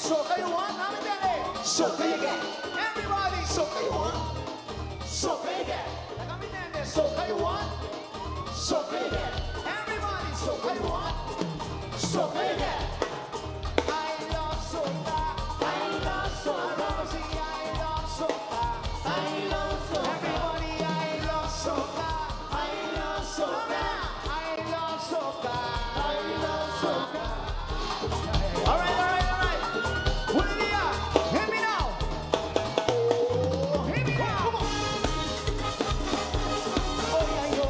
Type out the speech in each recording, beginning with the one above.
Soca you want, now me tell it. Soca you get. Everybody. Soca you want. Soca you get. Laga mi tende. Soca you want. Soca you get. Everybody. Soca you want. Soca you get. I love soca. I love soca. I love soca. I love soca. Everybody, I love soca. I love soca. I love soca. I love soca. All right. Willie, hear me now. Oh, hear me now. Come on. Oh, yeah, yo.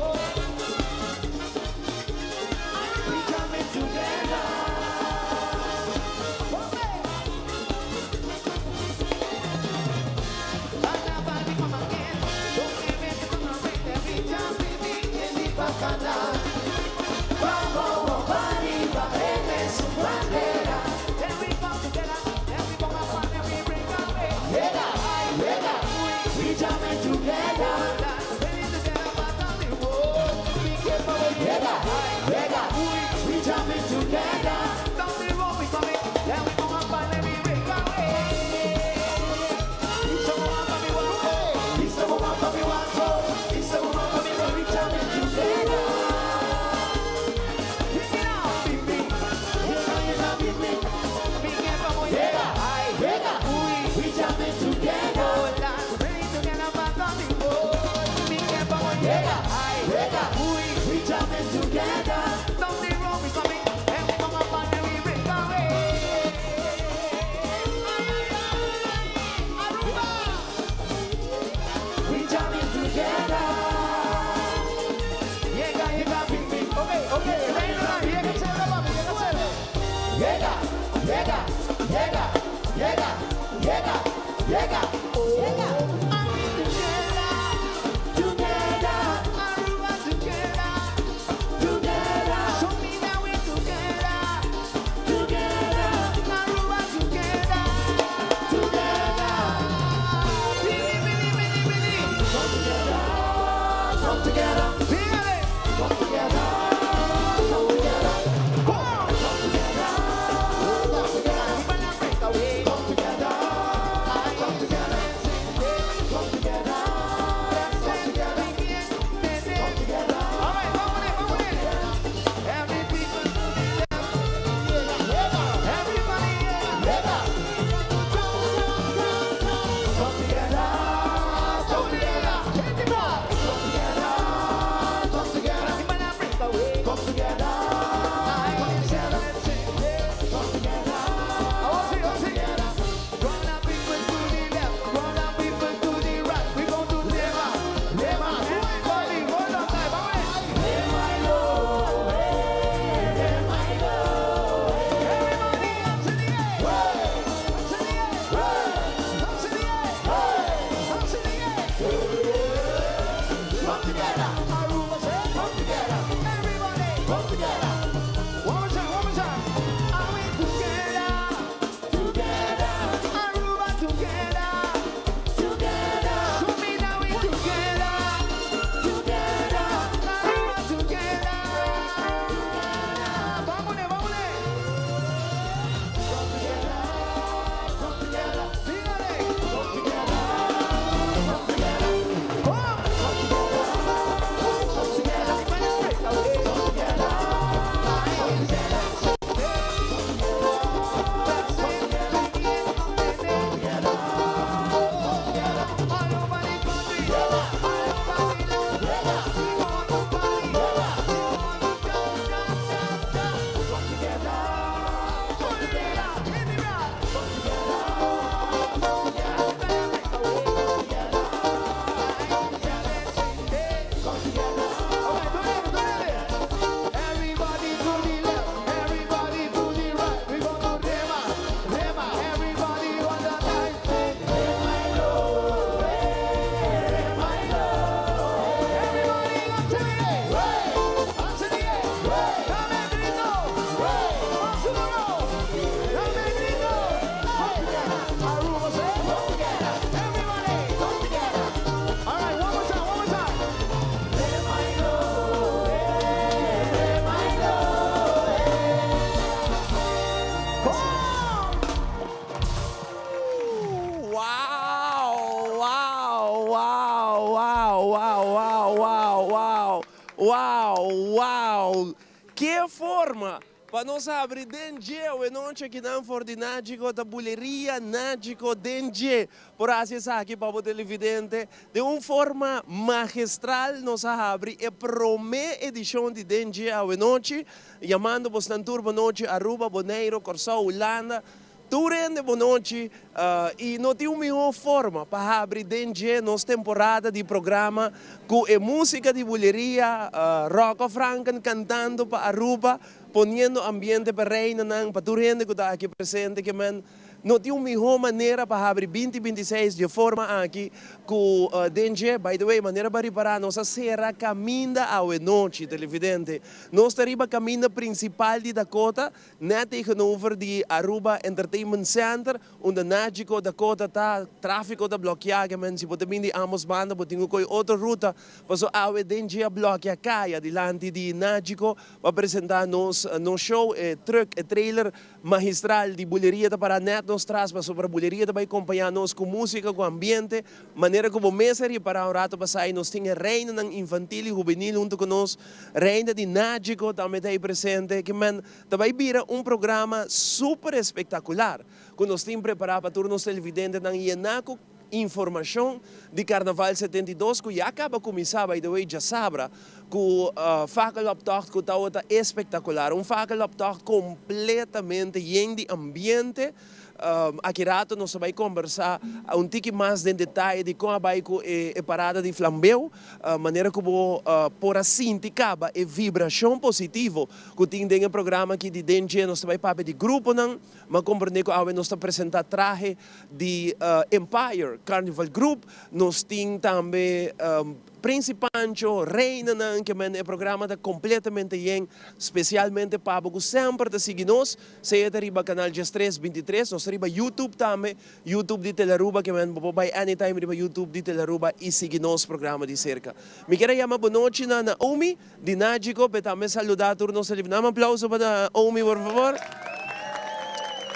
Ke forma pa nos habri den dje awe nochi akinan for di Nagico ta Buleria Nagico den dje por hasi esaki pa bo televidente den un forma magistral nos a habri e prome edicion di den dje awe nochi yamando bosnan tur bo nochi Aruba, Boneiro, Corsou, Hulanda Tur hende bonochi y no tin un miho forma pa habri den dje nos temporada di programa cu e musica di buleria Rocco Franken cantando pa Aruba poniendo ambiente pa reinanan pa tur hende cu ta aki presente ke men no tin un miho manera pa habri binti 26 dje forma aki cu den dje by the way manera bo a ripara nos a cera caminda awe nochi televidente nos ta riba caminda principal di Dakota Net tegenover di Aruba Entertainment Center, unda Nagico Dakota ta, trafico ta blokia, ke men si bo ta bin di ambos banda bo tin ku koy otro ruta, paso awe den dje a blokia kaya dilanti di Nagico pa presenta nos nos show, e truck, e trailer magistral di Buleria ta para net nos tras pasobra Buleria ta bai kompaña nos ku musica, ku ambiente, manera ku bo mes a ripara un rato pasai nos tin e reinanan infantil y hubenil hunto ku nos. Reina di Nagico tambe ta ei presente, ke men ta bai bira un programa super espektakular ku nos tin prepará pa tur nos televidentenan yená ku informashon di Karnaval 72 ku ya kaba kuminsá by the way djasabra ku fakeloptocht ku tabata espektakular, un fakeloptocht kompletamente yen di ambiente. Aki rato nos ta bai kombersá un tiki mas den detaye di kon a bai ku e parada di flambeu, manera ku bo por a sinti kaba e vibrashon positivo ku tin den e programa aki di Den Dje. Nos ta bai papia di gruponan, m'a komprendé ku awe nos ta presentá trahe di Empire Carnival Group, nos tin tambe Prince Pancho, Reinanan, ke men e programa ta kompletamente yen, spesialmente pa bo ku semper ta sigui nos. Sea ta riba canal 13, 23, nos ta riba YouTube tambe, YouTube di Telearuba, ke men bo por bai anytime riba YouTube di Telearuba y sigui nos programa di cerca. Mi kier a yama bonochi na Naomi di Nagico p'e tambe saluda tur nos televiden. Dame aplauso pa Naomi por favor.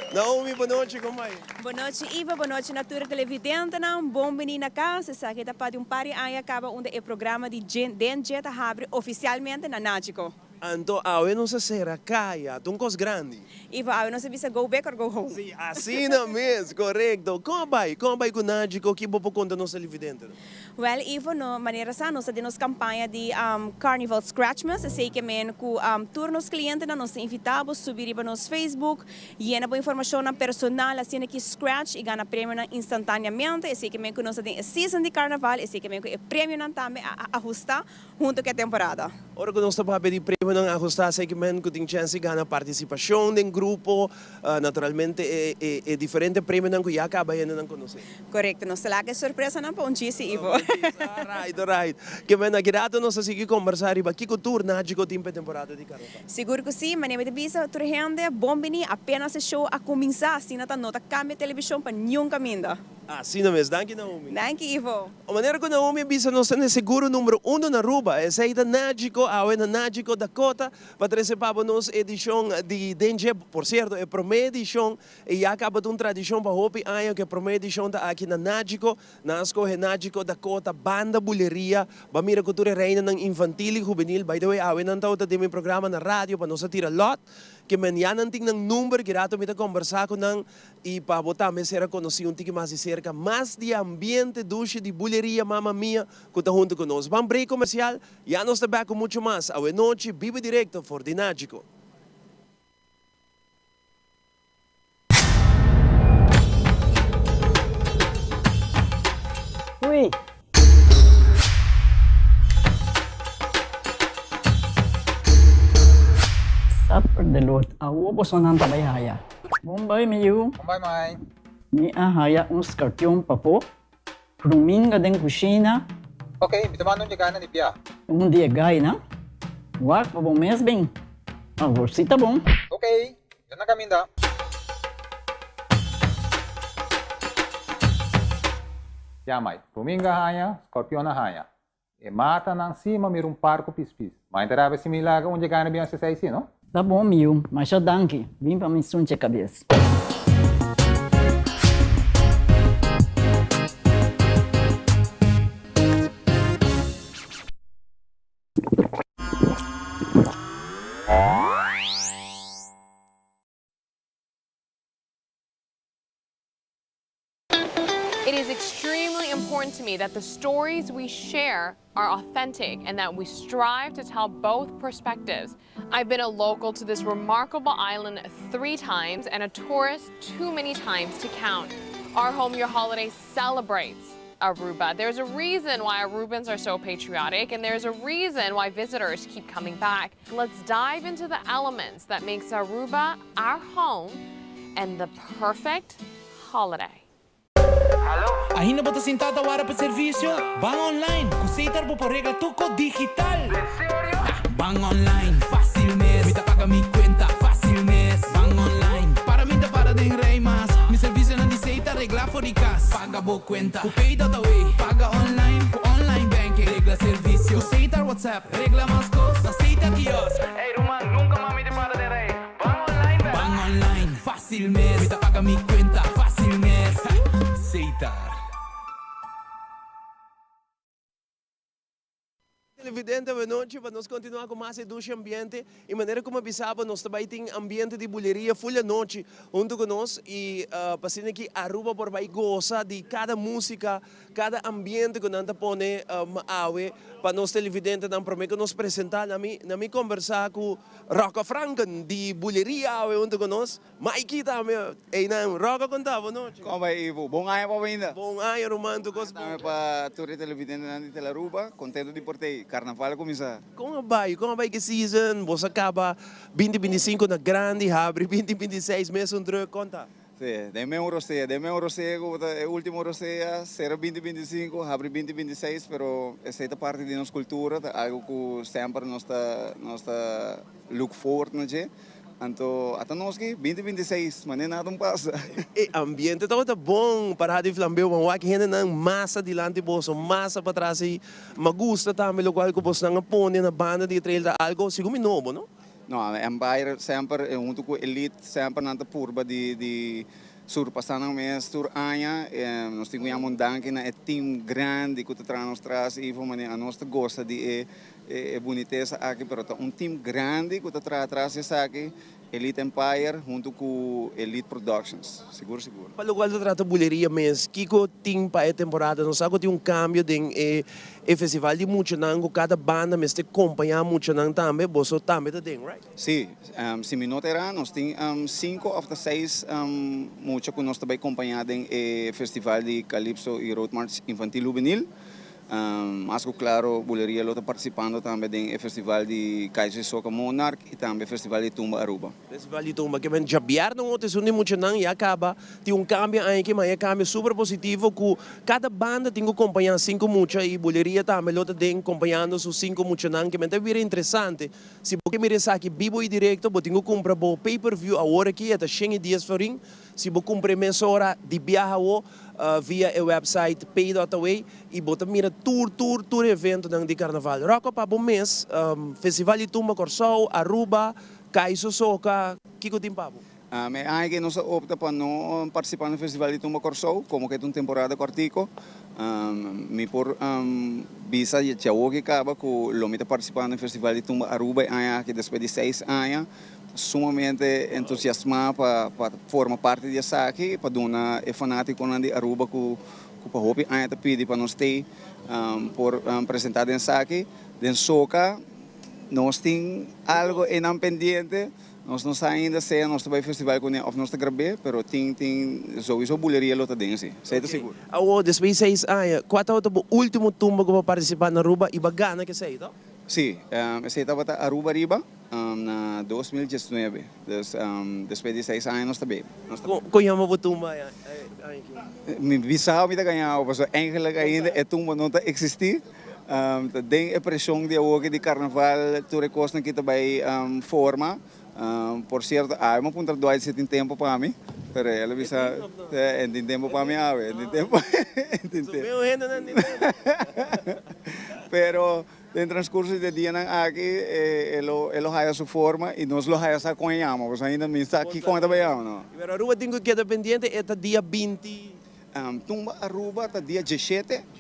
Naomi bonochi, con bai? Bonochi Ivo, bonochi na tur e televidentenan, bon bini na cas. Esaki ta pa di un par di aña caba unda e programa di Den Dje ta habri oficialmente na Nagico. Anto awe nos a sera kaya, ta un kos grandi. Ivo, awe nos a bisa go big or go home. Si, asina mes, korekto. Kon a bai? Kon a bai ku Nagico? Ki bo por konta nos televidentenan? Wèl, Ivo, no, manera sa, nos ta den nos kampaña di Carnival Scratchmas, esei ke men ku tur nos klientenan nos ta invitá bo subi riba nos Facebook, yena bo informashonnan personal asina ki scratch i gana premionan instantaneamente. Esei ke men ku nos ta den e season di Carnaval, esei ke men ku e premionan tambe a ahustá hunto ku e temporada. Ora ku nos ta papia di premionan ahustá segment ku tin chèns di gana partisipashon den grupo, naturalmente e e diferente premionan ku ya kaba hendenan konosé. Korekto, nos ta laga e sorpresanan pa un chisi, Ivo. Alright, alright. Ke men aki rato nos ta sigui kombersá riba kiko tur Nagico tin pa e temporada di karnaval. Sigur ku si, manera mi ta bisa tur hende, bon bini, apenas e show a kuminsá, asina ta no ta kambia televishon pa niun kaminda. Asina mes, danki Naomi. Danki Ivo. O manera ku Naomi a bisa nos ta na e seguro numero uno na Aruba, esei ta Nagico, awe na Nagico Dakota pa trese pa bo nos edishon di Den Dje. Por sierto, e prome edishon e ya kaba ta un tradishon pa hopi aña ku e prome edishon ta aki na Nagico. Nan a skohe Nagico Dakota banda buleria ba mira ku tur e reinanan infantil i hubenil. By the way, awe nan tabata den mi programa na radio pa nos a tira lòt ke men ya nan tin nan number, ki rato mi ta kombersá ku nan. I pa bo tambe ser a konosí un tiki mas di serka mas di e ambiente dushi di Buleria Mama Mia ku ta huntu ku nos. Ban break komersial, ya nos ta bek ku muchu mas awe nochi biba direkto for di Nagico. Hui! Supper de lot, awo bosonan ta bai haya. Bon bai mi yu. Bon bai mai. Mi a haya un skarpion pafó, ruminga den kushina. Ok, mi ta manda un di gaina di bia. Un di e gaina? Wak pa bo mes bin. Awor si ta bon. Ok, mi ta na kaminda. Ya mai, ruminga haña, scorpion a haña. E matanan si ma mira un par ku pispis. Ma e ta rabia si mi laga un dje gana bin hasi esei si, no? Ta bon mi yu, masha danki. Bin pa mi sunche kabes. It is extremely important to me that the stories we share are authentic and that we strive to tell both perspectives. I've been a local to this remarkable island three times and a tourist too many times to count. Our Home Your Holiday celebrates Aruba. There's a reason why Arubans are so patriotic and there's a reason why visitors keep coming back. Let's dive into the elements that makes Aruba our home and the perfect holiday. Ainda bo ta sinta ta warda pa servicio? Ban online, cu Setar bo por regla tur cos digital. Ban online, facil mes, mi ta paga mi cuenta facil mes. Ban online, para mi ta para den rij mas. Mi servicionan di Setar regla for di cas. Paga bo cuenta cu Pay.away, paga online cu online banking. Regla servicio cu Setar WhatsApp, regla mas cos na Setar kiosk. Ey ruman, nunca mas mi ta para den rij. Ban online bek. Ban online, facil mes. Mi ta paga mi cuenta facil mes. Setar. Televidente buenochi pa nos continua cu mas e dushi ambiente y manera como a bisa bo nos ta bay tin ambiente di buleria full anochi hunto cu nos y pa asina ki Aruba por bay goza di cada musica cada ambiente cu nan ta pone awe pa nos televidentenan prome cu nos presenta na mi na mi conversa cu Rocco Franken di Buleria awe hunto cu nos. Maiki tambe eynan. Rocco con ta? Bo nochi. Con bai Ivo? Bon aña pa bo ainda. Bon aña ruman tur cos bon. Tambe pa tur e televidentenan di Telearuba. Contento di por t'ey. Carnaval a cuminsa. Con a bai? Con a bai ki season? Boso a caba binti 25 na grandi habri binti 26 mesun druk. Con ta? Sí, den men un rosea, den men un rosea ku ta e último rosea, sera binti 25, habri binti 26, pero esei ta parti di nos kultura, ta algu ku semper nos ta nos ta look forward na dje. Anto ata nos ki binti 26, manera nada un pasa. E ambiente tabata bon, pará di flambeu, man wak hendenan masa dilanti boso, masa patras ei. Ma gusta tambe lokual ku bosnan a pone na banda di e trail ta algo segun mi nobo, no? No, Empire semper hunto cu Elite semper nan ta purba di di surpasa nan mes tur aña. Nos tin cu yama un danki na e team grandi cu ta traha nos tras Ivo manera anos ta gosta di e e bunitesa aki pero ta un team grandi cu ta traha tras di esaki. Elite Empire hunto cu Elite Productions, sigur sigur. Pa locual ta trata buleria mes, kico tin pa e temporada? Nos sa cu tin un cambio den e E festival di muchanan ku kada banda mester kompañá muchanan tambe, boso tambe ta den, right? Sí, si mi no ta erá nos tin sinku òf ta seis mucha ku nos ta bai kompañá den e festival di Calypso i Road March Infantil Hubenil. Mas ku klaro Buleria lo ta partisipando tambe den e festival di Kaiser Soca Monarch i tambe festival di Tumba Aruba. Festival di Tumba ke men djabièrnè un otro esun di muchanan ya kaba tin un kambio aña aki ma e kambio super positivo ku kada banda tin ku kompañá sinku mucha i Buleria tambe lo ta den kompañando su sinku muchanan ke men ta bira interesante si bo ke mira esaki bibo i direkto bo tin ku kumpra bo pay per view awor aki e ta 110 florin si bo kumpra e mesora di biaha awo via e website pay dot away i bo ta mira tur tur tur e eventonan di karnaval Rocco pa bo mes Festival di Tumba Kòrsou Aruba Kaiso Soca, kiko tin pa bo? E aña aki nos a opta pa no participa na Festival di Tumba Kòrsou, komo ke ta un temporada kòrtiko. Mi por bisa djawo ki kaba ku lo mi ta participa na Festival di Tumba Aruba e aña aki despues di seis aña. Sumamente entusiasmá pa forma parti di esaki, pa duna e fanátikonan di Aruba ku pa hopi aña ta pidi pa nos stay por presentá den esaki. Den Soca Nos tin algo einan pendiente, nos no sa ainda sea nos ta bai festival kuné of nos ta grab'é, pero tin tin souiso buleria lo ta den si, esei ta sigur. Awor, despues di seis aña, kua tabata bo ultimo tumba ku bo a partisipá na Aruba i bo a gana kesei, to? Si, esei tabata Aruba Riba na 2019, dus despues di seis aña nos ta bei. Kon yama bo tumba aña aki? Mi bisa mi ta gaña bo, pasobra eigenlijk ainda e tumba no ta eksistí. Ta den e presion di awoki di carnaval tur e cosnan ki ta bay forma. Por cierto awe mi a puntra Dwight si tin tempo pa mi, pero el a bisa e tin tempo pa mi awe, e tin tempo, e tin tempo. Pero den transcurso di e dianan aki e lo e lo haya su forma y nos lo haya sa con e yama, pasobra ainda mi sa kiko e ta bay yama no. Pero Aruba tin cu keda pendiente e ta dia 20. Tumba Aruba ta dia 17,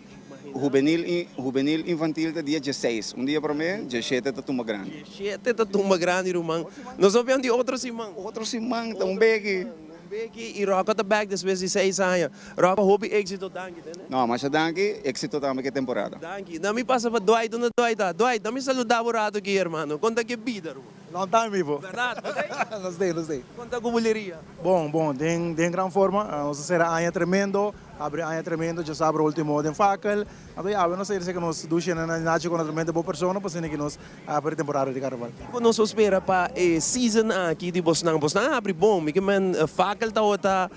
Hubenil Hubenil Infantil ta dia 16. Un dia prome, 17 ta tumba grandi. 17 ta tumba grandi ruman. Nos a bian di otro siman. Otro siman ta un beki. Becky y Rocco ta back despues di seis aña. Rocco hopi exito danki tende. No, masha danki, exito tambe cu e temporada. Danki. Na mi pasa pa Dwight, unda Dwight ta? Dwight, na mi saluda bo rato aki hermano. Con ta ke bida ruman? Long time vivo. Berdad, bo t'ey? Nos t'ey, nos t'ey. Con ta cu buleria? Bon, bon, den den gran forma. Nos a cera aña tremendo, habri aña tremendo, djasabra ultimo den Fakel. Anto ya awe nos ta yere cu nos dushi na Nacho cu naturalmente bo persona pa asina ki nos habri temporada di carnaval. Kiko nos por spera pa e season aki di bosnan? Bosnan a habri bon, mi ke men Fakel tabata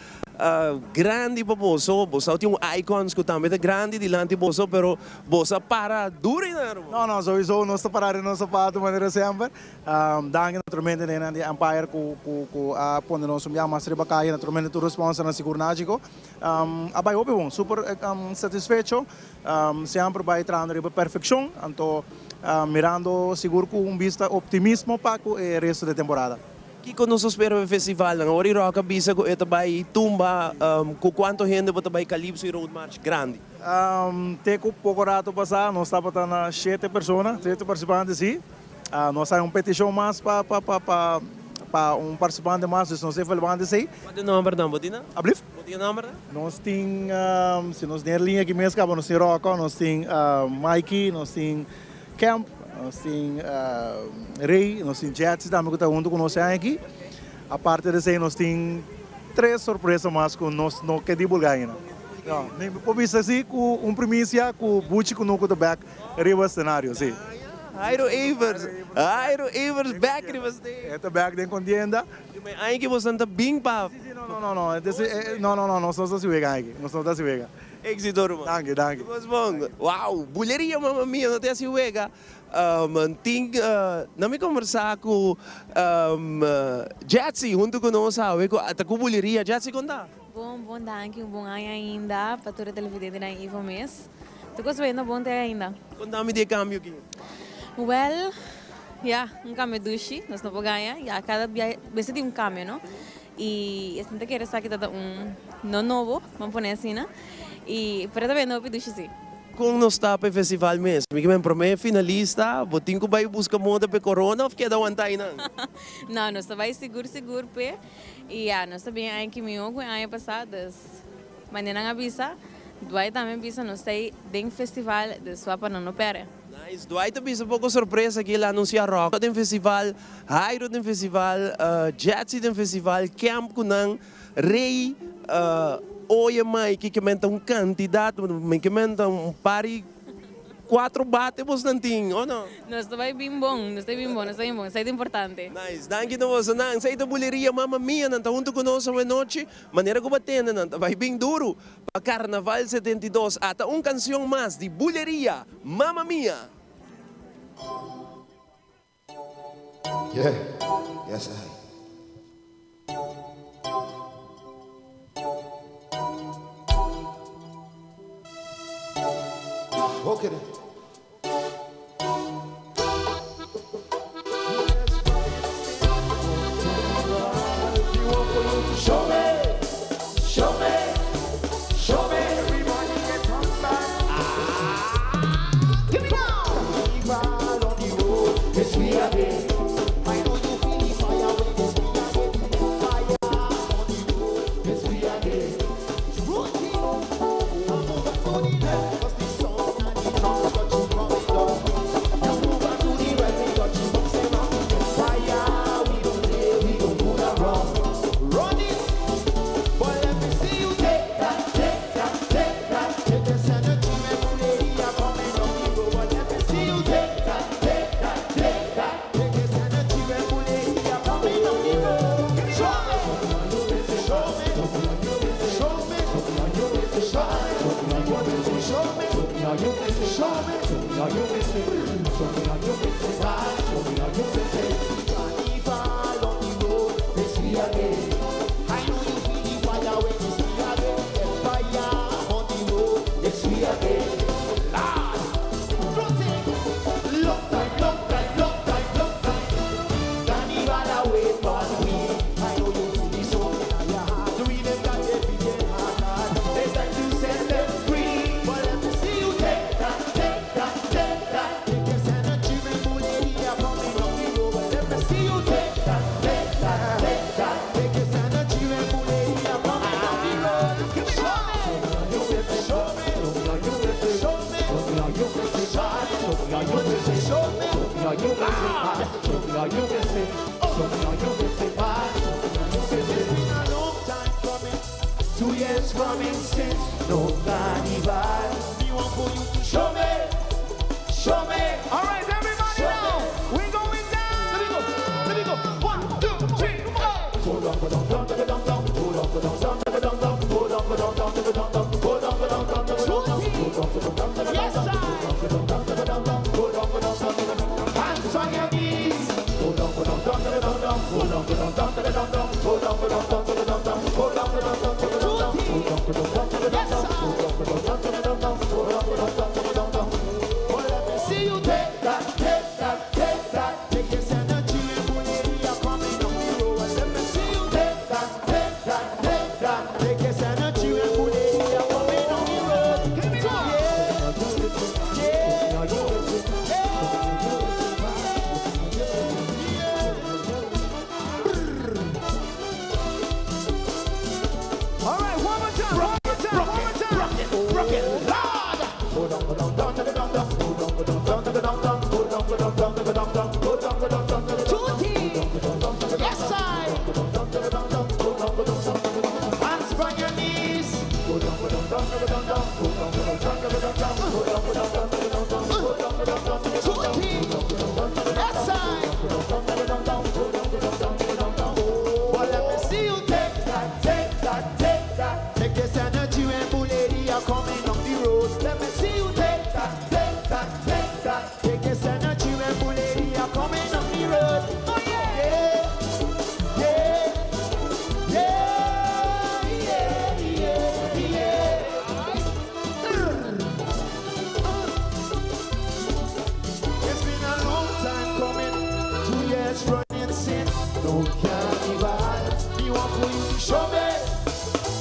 grandi pa boso, boso tin un icons ku tambe ta grandi dilanti boso, pero boso a para duro einan ruman. No, no, souiso nos ta para den nos sapato manera semper. Danki naturalmente na esnan di Empire ku ku ku a pone nos un bia mas riba kaya, naturalmente tur sponsornan sigur Nachico. A bai hopi bon, super satisfecho, semper bai trahando riba perfeccion, anto mirando sigur cu un bista optimismo pa cu e resto di temporada. Kico nos ta spera pa e festivalnan? Awor e Rock a bisa cu e ta bai tumba, cu cuanto hende bo ta bai Calypso y Road March grandi? Te cu poco rato pasa nos tabata na shete persona, shete participante si. Nos hay un peticion mas pa pa pa pa pa un participante mas, dus nos evaluando esey. Cuanto e nombernan bo tin nan? Ablief? Bo tin e nombernan? Nos tin, si nos den e linea aki mes caba, nos tin Rocco, nos tin Mikey, nos tin Kemp, nos tin Rey, nos tin Jetsi tambe cu ta hunto cu nos e aña aki. Aparte di esey nos tin tres sorpresa mas cu nos no ke divulga ainda. No, mi por bisa si cu un primicia cu Buchi Cunucu ta bek riba scenario, si. Jairo Evers, Jairo Evers bek riba stage. E ta bek den contienda. Di aña ki boso ta bin pa. Si, si, no, no, no, no, no, no, no, nos no ta si wega aña aki, nos no ta si wega. Exito ruman. Danki, danki. Tur cos bon. Wow, buleria mama mia no ta hasi wega. Tin na mi conversa cu Jetsi hunto cu nos awe cu ta cu buleria. Jetsi con ta? Bon, bon danki, un bon aña ainda pa tur e televidentenan Ivo mes. Tur cos bayendo bon te ainda. Conta mi di e cambio aki. Well, ya, un cambio dushi, nos no por gaña. Ya, cada bia mester tin un cambio, no? Y esnan ta kere sa ki ta ta un no nobo, ban pone asina. Y, pero ta bayendo hopi dushi si. Kon nos ta pa e festival mes? Mi ke men prome finalista, bo tin ku bai buska moda pa e corona of keda wanta einan? No, nos ta bai sigur sigur p'e. Y ya, nos ta bin aña ki mihó ku e aña pasá, dus manera nan a bisa, Dwight tambe a bisa nos ta ei den festival, dus wak pa nan no pèrdè. Nice, Dwight a bisa poko sorpresa ki el a anunsiá Rocco den festival, Jairo den festival, Jetsi den festival, Kemp ku nan, Rey, Oye Mikey ke men ta un kantidat, men ke men ta un par di cuatro bate bosnan tin, o no? Nos ta bai bin bon, nos ta bin bon, nos ta bin bon, esei ta importante. Nice, danki na bosonan. Esei ta buleria Mama Mia, nan ta hunto cu nos awe nochi. Manera cu bo tende, nan ta bai bin duru pa Carnaval 72. Ata un cancion mas di Buleria Mama Mia. Yeah, yes I. Okay then. Show me, show me, show me. Everybody get on back. Ah, give me now. Carnival on the road, it's we again. I know you feel the fire when it's we again. Fire on the road, it's we again. Rookie, I move back to the left, 'cause the song and the drums got you coming down. You move back to the right, we got you bouncing round. Fire, we don't play, we don't fool around. Run it, but let me see you take that, take that, take that. Take this energy, me buleria coming down the road. But let me see you take that, take that, take that. Take this energy, me buleria coming down the road. Show me, show me, show me, show me, show me, show me, Carnival on the road, it's we again. I know you feel the fire when it's we again. Fire on the road, it's we again. Lord, rotate. Long time, long time, long time, long time. Carnival away from we. I know you feel the soul in your heart. The rhythm got the beating heart. It's time to set them free. But let me see you take that, take that, take that. Take this energy, me coming since no carnival. Me want for you to show me, show me. All right, everybody now. We're going down. Let me go, let me go. One, two, three, four. Yes, I. Hands on your knees. Yes, I. Well, let me see you take that, take that, take that. Take this energy and bulería coming down the road. Let me see you take that, take that, take that. Take this energy and bulería coming down the road. Here we go. Yeah, yeah, All right, one more time, one more time, one more time. Rock it, rock it, loud. Tutti. Yes, I. Hands on your knees. Tutti. Yes, I. Well, let me see you take that, take that, take that. Take this energy and bulería coming up the road. Let me see you take that, take that, take that. Take this energy and bulería coming up the road. Oh, yeah. Yeah, yeah, yeah, yeah, yeah, yeah. It's been a long time coming, 2 years running since no carnival. Me want for you to show me,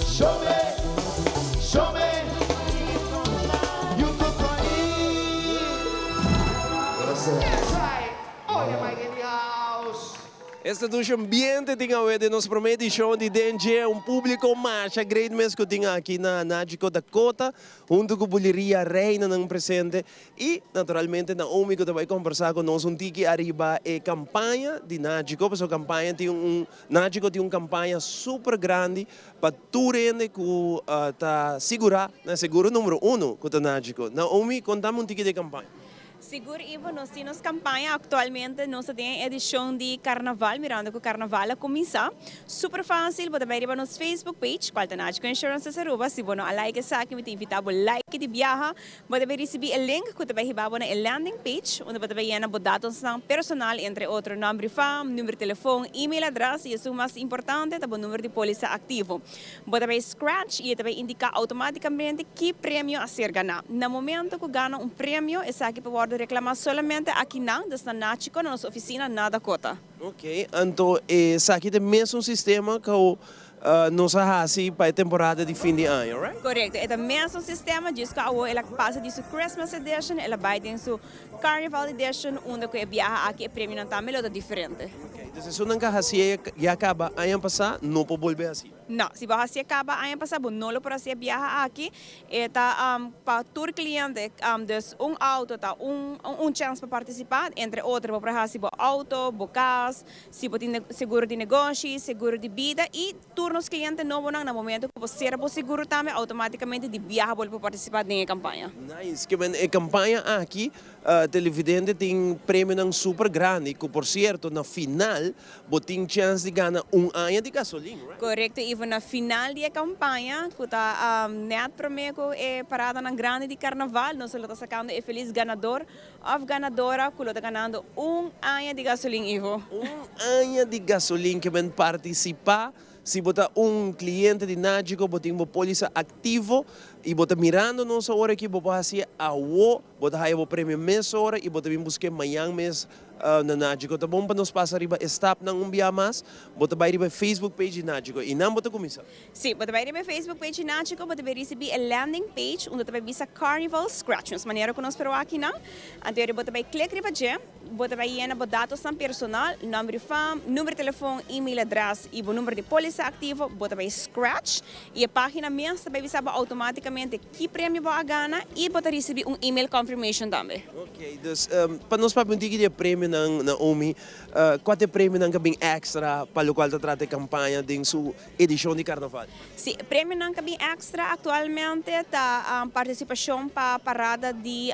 show me, show me. You could call Yes, I. Oh, yeah, Mike in the house. Esta dushi ambiente tin awe den nos prome edicion di Den Dje, un publico masha great mes cu tin aki na Nagico Dakota, hunto cu Buleria Reina nan presente y naturalmente Naomi cu ta bay combersa cu nos un tiki ariba e campaña di Nagico, paso campaña tin un Nagico tin un campaña super grandi pa tur hende cu ta sigura na seguro number 1 cu ta Nagico. Naomi, conta mi un tiki di campaña. Sigur, Ivo, nos tin campaña actualmente, nos tin edicion di Carnaval, mirando cu Carnaval a cuminsa. Super facil, bo ta bay riba nos Facebook page, cual ta Nagico Insurance Aruba. Si bo no a like esaki, mi ta invita bo like di biaha. Bo ta bay ricibi e link cu ta bay hiba bo na e landing page, unda bo ta bay yena bo datos personal, entre otro nomber y fam, number di telefon, e-mail address y esaki mas importante, ta e number di polisa activo. Bo ta bay scratch y tambe indica automaticamente ki premio a ser gana. Na momento cu gana un premio, esaki por reclama solamente aki na, na Nagico, na nos oficina na Dakota. Ok, anto, esaki ta e mesun sistema cu nos a haci pa e temporada di fin di aña, right? Correcto, e mesun sistema, djis cu el a pasa di su Christmas edition, el a bay den su Carnival edition, unda cu e biaha aki e premio tambe ta diferente. Ok, anto esunnan cu a haci ya caba aña pasa, no por bolbe haci. No, si bo a haci caba aña pasa, no lo por haci e biaha aki. Ta pa tur cliente, dus un auto ta un chance pa participa, entre otro, pa haci bo auto, bo cas, si bo tin seguro di negoshi, seguro di bida y tur nos cliente nobo na momento cu bo cera bo seguro tambe automaticamente di biaha bo por participa den e campaña. Nice, kiermen e campaña aki, televidente, tin premio super grandi, cu por cierto, na final, bo tin chance di gana un aña di gasolin, right? Correcto, Ivo, na final di e campaña, cu ta net prome cu e parada nan grandi di Carnaval, nos ta sacando e feliz ganador of ganadora, cu ta ganando un aña di gasolin, Ivo. Un aña di gasolin kiermen participa. Si bo ta un cliente di Nagico, bo tin polisa activo y bo ta mirando nos awor aki, bo por haci awo, bo ta haya bo premio mesora y bo ta bin busca mañan mes na Nagico. Ta bon pa nos pasa riba stap nan un bia mas, bo ta bay riba Facebook page di Nagico y nan bo ta cuminsa. Si, bo ta bay riba Facebook page di Nagico, bo ta bay ricibi e landing page, unda ta bay bisa Carnival Scratch, nos manera cu nos pero aki nan. Anto bo ta bay click riba dje, bo ta bay yena bo datos personal, nomber di fam, number di telefon, e-mail address y bo number di polisa. pólisa aktivo, bo ta bai scratch i e página mes ta bai bisa bo outomátikamente ki premio bo a gana i bo ta risibí un email confirmation tambe. Ok, dus pa nos papia un tiki di e premionan, Naomi, kua ta e premionan ku a bin èkstra pa lokual ta trata e kampaña den su edishon di karnaval? Sí, premionan ku a bin èkstra aktualmente ta partisipashon pa parada di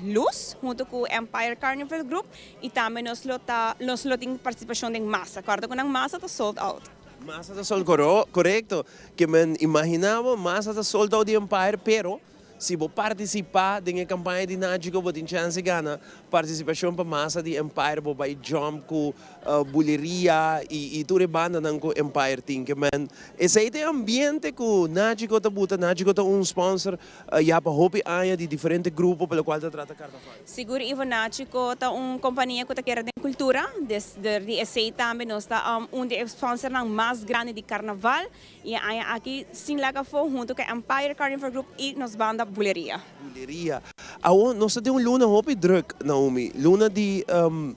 lus huntu ku Empire Carnival Group I tambe nos lo ta nos lo tin partisipashon den masa. Kòrda ku nan masa ta sold out. Masa ta sold koro korekto. Ke men imaginá bo masa ta sold out di Empire pero si bo partisipá den e kampaña di Nagico bo tin chèns di gana partisipashon pa masa di Empire bo bai jump ku buleria i tur e bandanan ku Empire tin. Ke men esei ta e ambiente ku Nagico ta buta. Nagico ta un sponsor ya pa hopi aña di diferente grupo pa lokual ta trata karnaval. Sigur Ivo Nachico ta un kompania ku ta kere den kultura, desde di esei tambe nos ta un di e sponsornan mas grandi di karnaval i e aña aki sin laga afó huntu ku Empire Carnival Group i nos banda Buleria. Buleria. Awor nos ta den un luna hopi druk, Naomi, luna di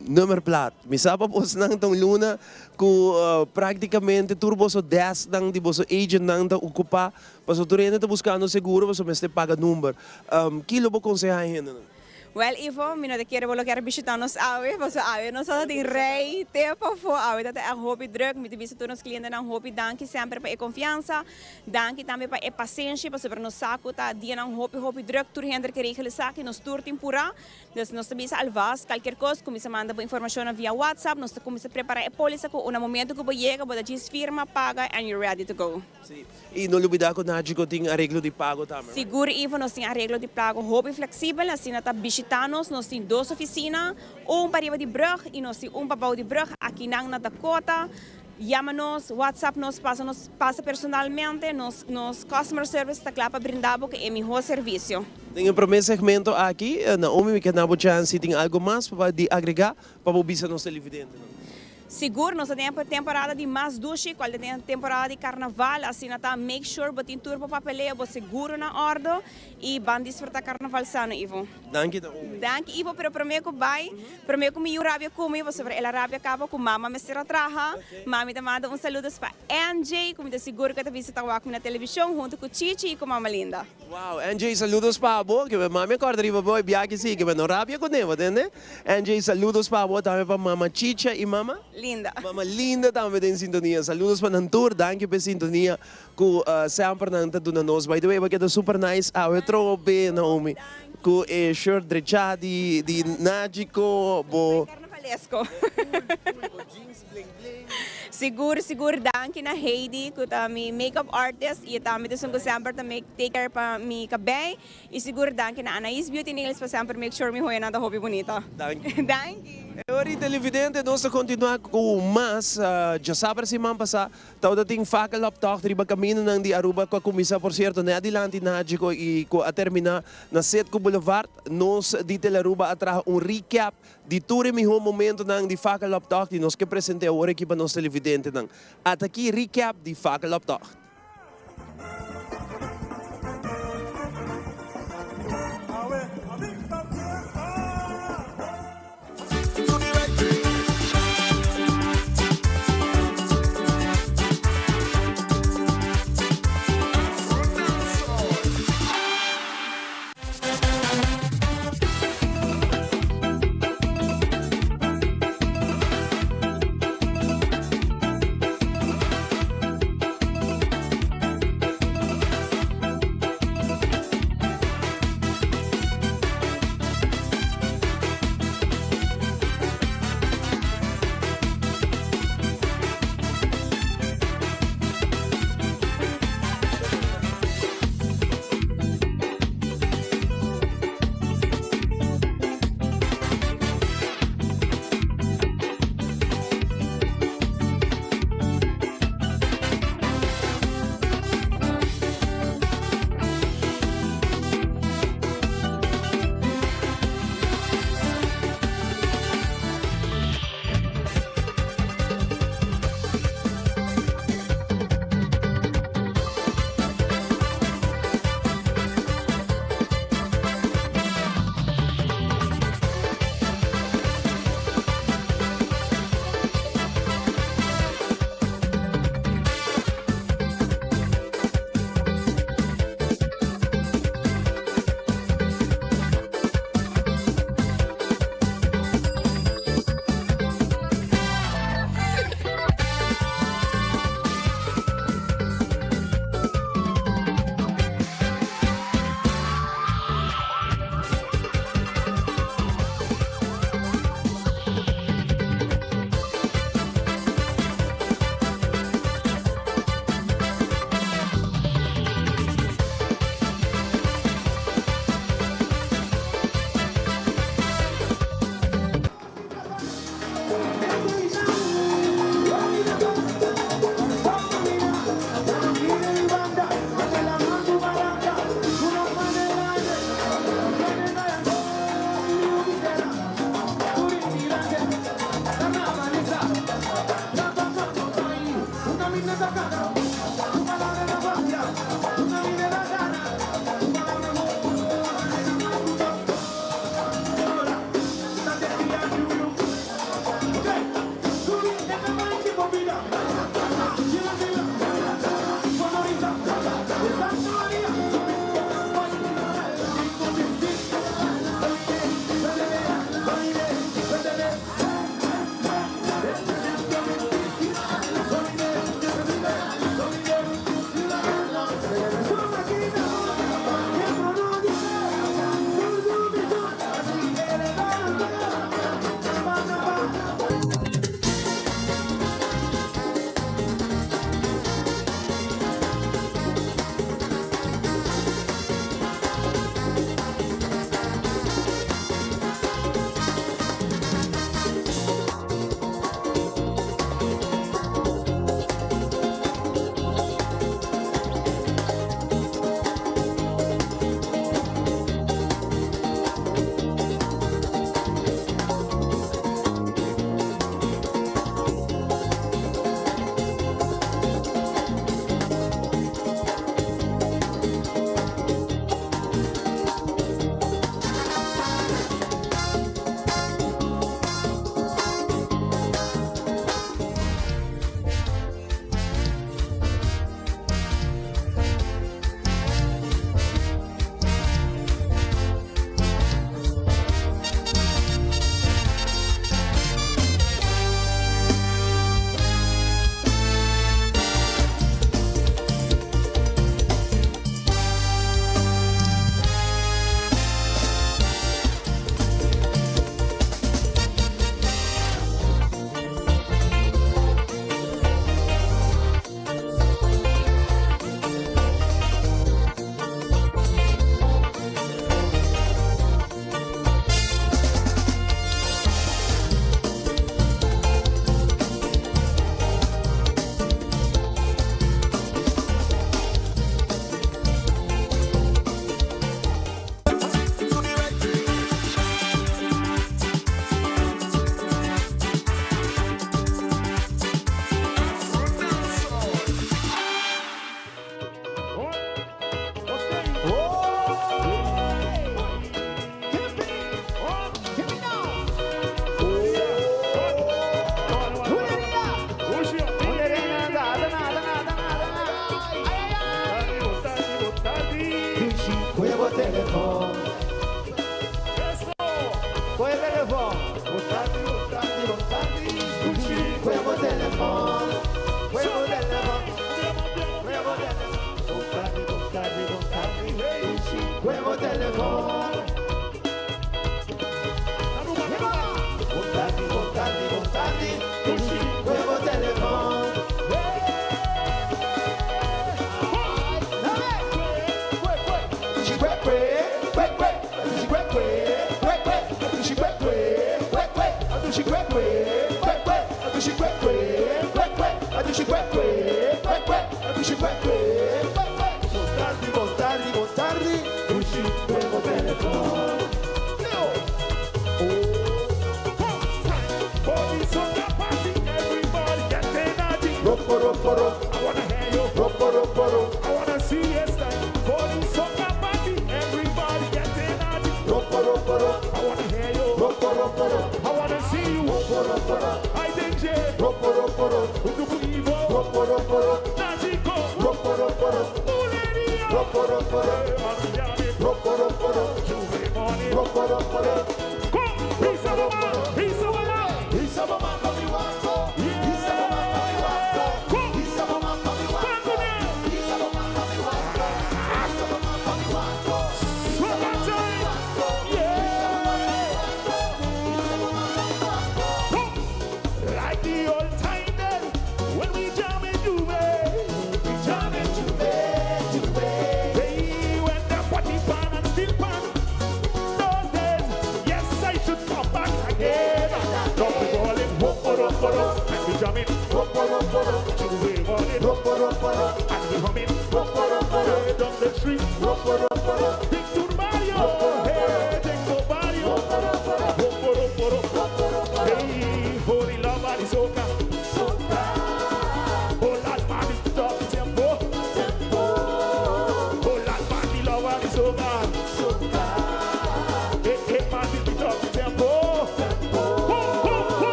nummerplaat. Mi sa pa bosnan ta un luna ku praktikamente tur boso desknan di boso agentnan ta okupá Pasobra tur hende ta buskando seguro pasobra mester paga number. Ki lo bo konsehá e hendenan? Wèl Ivo, mi no ta kere bo lo kier bishitá nos awe, pasobra awe nos ta tin rei te pafó, awe ta ta ègt hopi drùk. Mi ta bisa tur nos klientenan hopi danki semper pa e konfiansa, danki tambe pa e pasenshi, pasobra nos sa ku ta dianan hopi hopi drùk, tur hende ke regel esaki, nos tur tin purá. Dus nos ta bisa alvast kalkier kos, kuminsá manda bo informashonnan via WhatsApp, nos ta kuminsá prepará e pólisa ku una momento ku bo yega bo ta djis firma, paga and you're ready to go. Sí, y no lubida cu Nagico tin areglo di pago tambe, right? Sigur Ivo, nos tin areglo di pago hopi flexibel, asina ta bishita nos, nos tin dos oficina, un pa riba di brug y nos tin un pa bou di brug, akinan na Dakota, yama nos, WhatsApp nos, pasa nos pasa personalmente, nos nos customer service ta cla pa brinda bo cu e miho servicio. Den e prome segmento aki, Naomi, mi ke na bo chance si tin algo mas pa di agrega pa bo bisa nos televidentenan. Sigur nos ta den e temporada di mas dushi cual ta den e temporada di carnaval, asina ta make sure bo tin tur bo papeleo, bo seguro na ordo y ban disfruta carnaval sano Ivo. Danki Naomi. Danki Ivo, pero prome cu bay, prome cu mi yu rabia cu mi pasobra el a rabia caba cu mama mester a traha, mami ta manda un saludos pa NJ cu mi ta sigur cu e ta bisa ta wak mi na television hunto cu Chichi y cu mama Linda. Wow, NJ saludos pa bo, ke mami a corda riba bo e biaha si, ke no rabia cu ne, bo tende? NJ saludos pa bo tambe pa mama Chicha y mama? Linda. Mama Linda tambe den sintonia. Saludos pa nan tur, danki pa e sintonia cu semper nan ta duna nos. By the way bo keda super nice awe trobe Naomi cu e shirt drecha di di Nagico bo. Carnavalesco. Bo jeans bling bling. Sigur sigur danki na Heidi cu ta mi makeup artist y e tambe ta esun cu semper ta make take care pa mi cabey. Y sigur danki na Anais Beauty Nails pa semper make sure mi hoyonan ta hopi bunita. Danki. Danki. E ora y televidente nos ta continua cu mas. Djasabra siman pasa tabata tin fakeloptocht riba camindonan di Aruba cu a cuminsa por cierto net dilanti Nagico y cu a termina na Citgo Boulevard. Nos di Telearuba a traha un recap di tur e miho momentonan di fakeloptocht y nos ke presente awor aki pa nos televidentenan. Ata aki recap di fakeloptocht.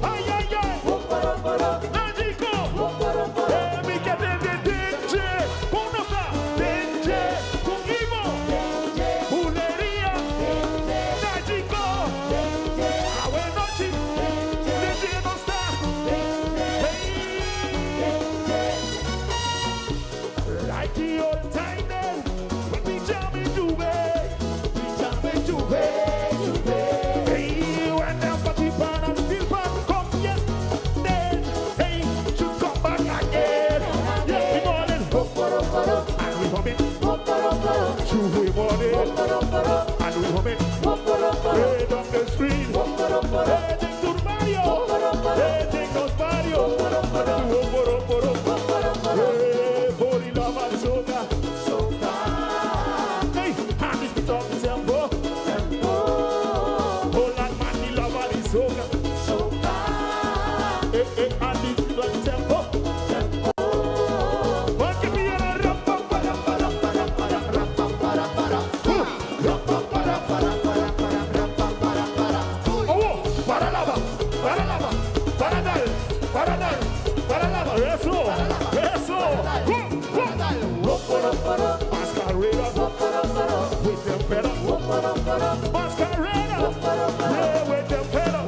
Ay, ay, ay. Nagico. Eh, mi ke tende Dengue. Kon nos ta? Dengue. Ku Ivo. Buleria. Nagico. Awe nochi. Dengue nos ta. Hey. Like the old time then, when we jam in J'ouvert, we jam in J'ouvert, J'ouvert. Hey, when the party pan and steel pan come, yes, then, hey, should come back again. Yes, we want it. And we hum it. J'ouvert morning. And we hum it. Hey, down the street. Hey, take to Mario. Hey, take us Mario. Hey, body love and soca. Hey, and it's the top tempo. Hold on, man, the love and the soca. Hey, hey, and it's the tempo. Monkey be a rum, pam, pa, rum, pa, rum, pa, rum, pa, rum, rum, pam, pa, rum, pa, rum. Huh. Rum, pam, pa, rum, pa, rum, pa, rum, pa, rum, rum, pam, pa, rum, pa, rum. Oh, para lava, para lava, para dal, para dal, para lava. Eso, eso. Go, go. Mascarena, with them feather. Mascarena, yeah, with them feather.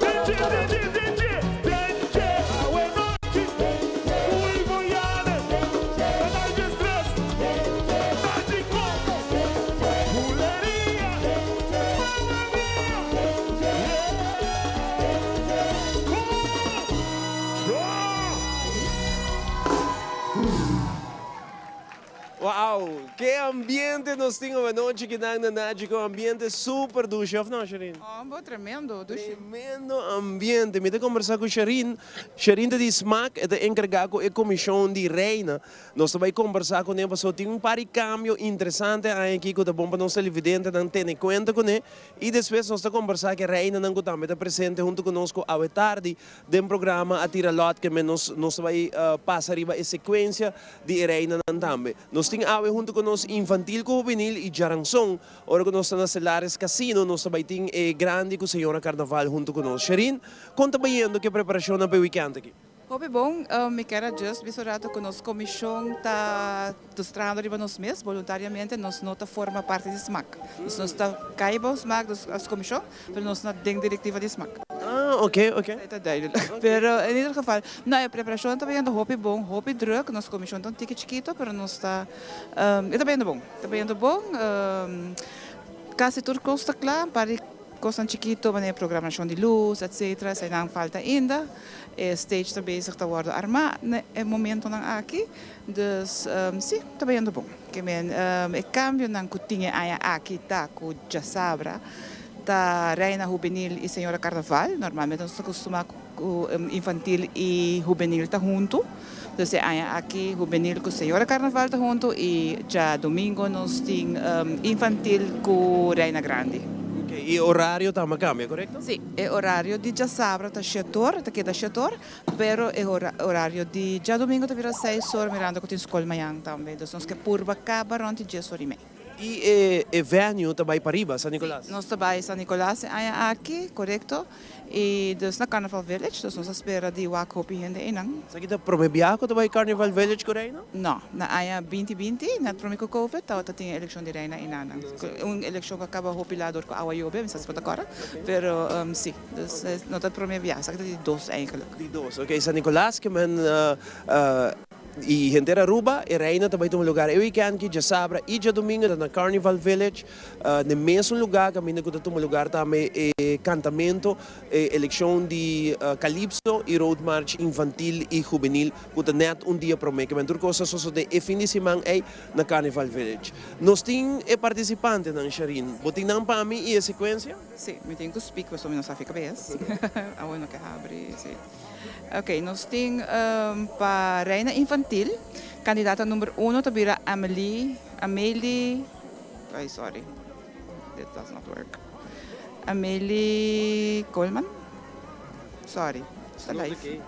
DJ, DJ, DJ, DJ, awe nochi, Uy, Boyane, Canal de Estrés, Mágico, Bulería, Mamma mía, yeah. Wow, ki ambiente nos tin anochi aki na Nagico, ambiente super dushi, of no, Sherin? Oh, bo, tremendo, dushi. Tremendo ambiente. Mi ta kombersá ku Sherin. Sherin ta di SMAC, ta enkargá ku e komishon di Reina. Nos ta bai kombersá kuné, pasobra tin un par di kambio interesante aki ku ta bon pa nos televidentenan tene kuenta kuné. I despues nos ta kombersá ku e reinanan ku tambe ta presente huntu ku nos ku awe tardi den programa a tira lòt ke men nos nos ta bai pasa riba e sekuensia di e reinanan tambe. Nos tin awe huntu ku nos infantil ku hubenil i djaranson ora ku nos ta na Celares Casino nos ta bai tin e grandi ku señora Carnaval huntu ku nos. Sherin, kon ta bayendo ku e preparashonnan pa e weekend aki? Hopi bon, mi kier a just bisa un rato ku nos komishon ta trahando riba nos mes boluntariamente, nos no ta forma parti di smac. Dus nos ta kai bou smac, dus as komishon, pero nos no den direktiva di smac. Ah, ok, ok. Esei ta duidelijk. Pero in ieder geval, no, e preparashon ta bayendo hopi bon, hopi druk, nos komishon ta un tiki chikito, pero nos ta, e ta bayendo bon, e ta bayendo bon, kasi tur kos ta kla, un par di kosnan chikito manera programashon di lus, etcetera, eseinan falta ainda. E stage ta bezig ta wòrdu armá na e momentonan aki, dus sí, ta bayendo bon. Ke men e kambionan ku tin e aña aki ta ku djasabra ta Reina Hubenil i Señora Carnaval. Normalmente nos ta kustumá ku infantil i hubenil ta huntu, dus e aña aki hubenil ku Señora Carnaval ta huntu i djadumingo nos tin infantil ku Reina Grandi. Ok, i orario tambe a kambia, korekto? Sí, e orario di djasabra ta shetor, ta keda shetor, pero e orario di djadumingo ta bira seis or mirando ku tin skol mañan tambe. Dus nos ke purba kaba rònt di dies or i mei. I e e venue ta bai pariba, San Nicolas? Sí, nos ta bai San Nicolas e aña aki, korekto. I dus na Carnival Village, dus nos a spera di wak hopi hende einan. Esaki ta prome biaha ku ta bai Carnival Village ku Reina? No, na aña binti binti, net prome ku Covid, tabata tin e elekshon di Reina einanan. Un elekshon ku a kaba hopi la dor ku awa yobe, mi sa si bo ta kòrda, pero si, dus no ta prome biaha, esaki ta di dos eigenlijk. Di dos, ok. San Nicolas ke men I henter Aruba, e Reina ta bai tuma lugar e weekend ki djasabra i djadumingo ta na Carnival Village, na e mesun lugar kaminda ku ta tuma lugar tambe e kantamento, e elekshon di Calypso i Road March Infantil i Hubenil ku ta nèt un dia promé. Kimen tur kos a sosodé e fin di siman ei na Carnival Village. Nos tin e partisipantenan, Sharine. Bo tin nan pa mi i e sekuensia? Sí, mi tin ku speak pasobra mi no sa fi kabes. Awe no ke habri, sí. Ok, nos tin pa Reina Infantil, kandidata number uno ta bira Amelie, Amelie, ay sorry, dit does not work, Amelie Coleman, sorry, sta live.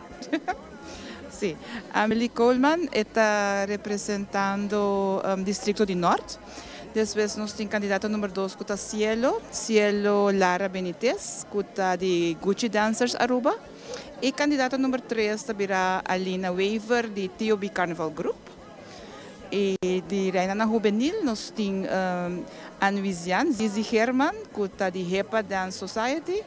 Si. Amelie Koolman e ta representando districto di Noord. Despues nos tin candidata number dos cu ta Cielo, Cielo Lara Benitez cu ta di Gucci Dancers Aruba. Y candidata number tres ta bira Alina Wever di TOB Carnival Group. Y di Reinanan Hubenil nos tin Anwizian Zizi Herman cu ta di Hepa Dance Society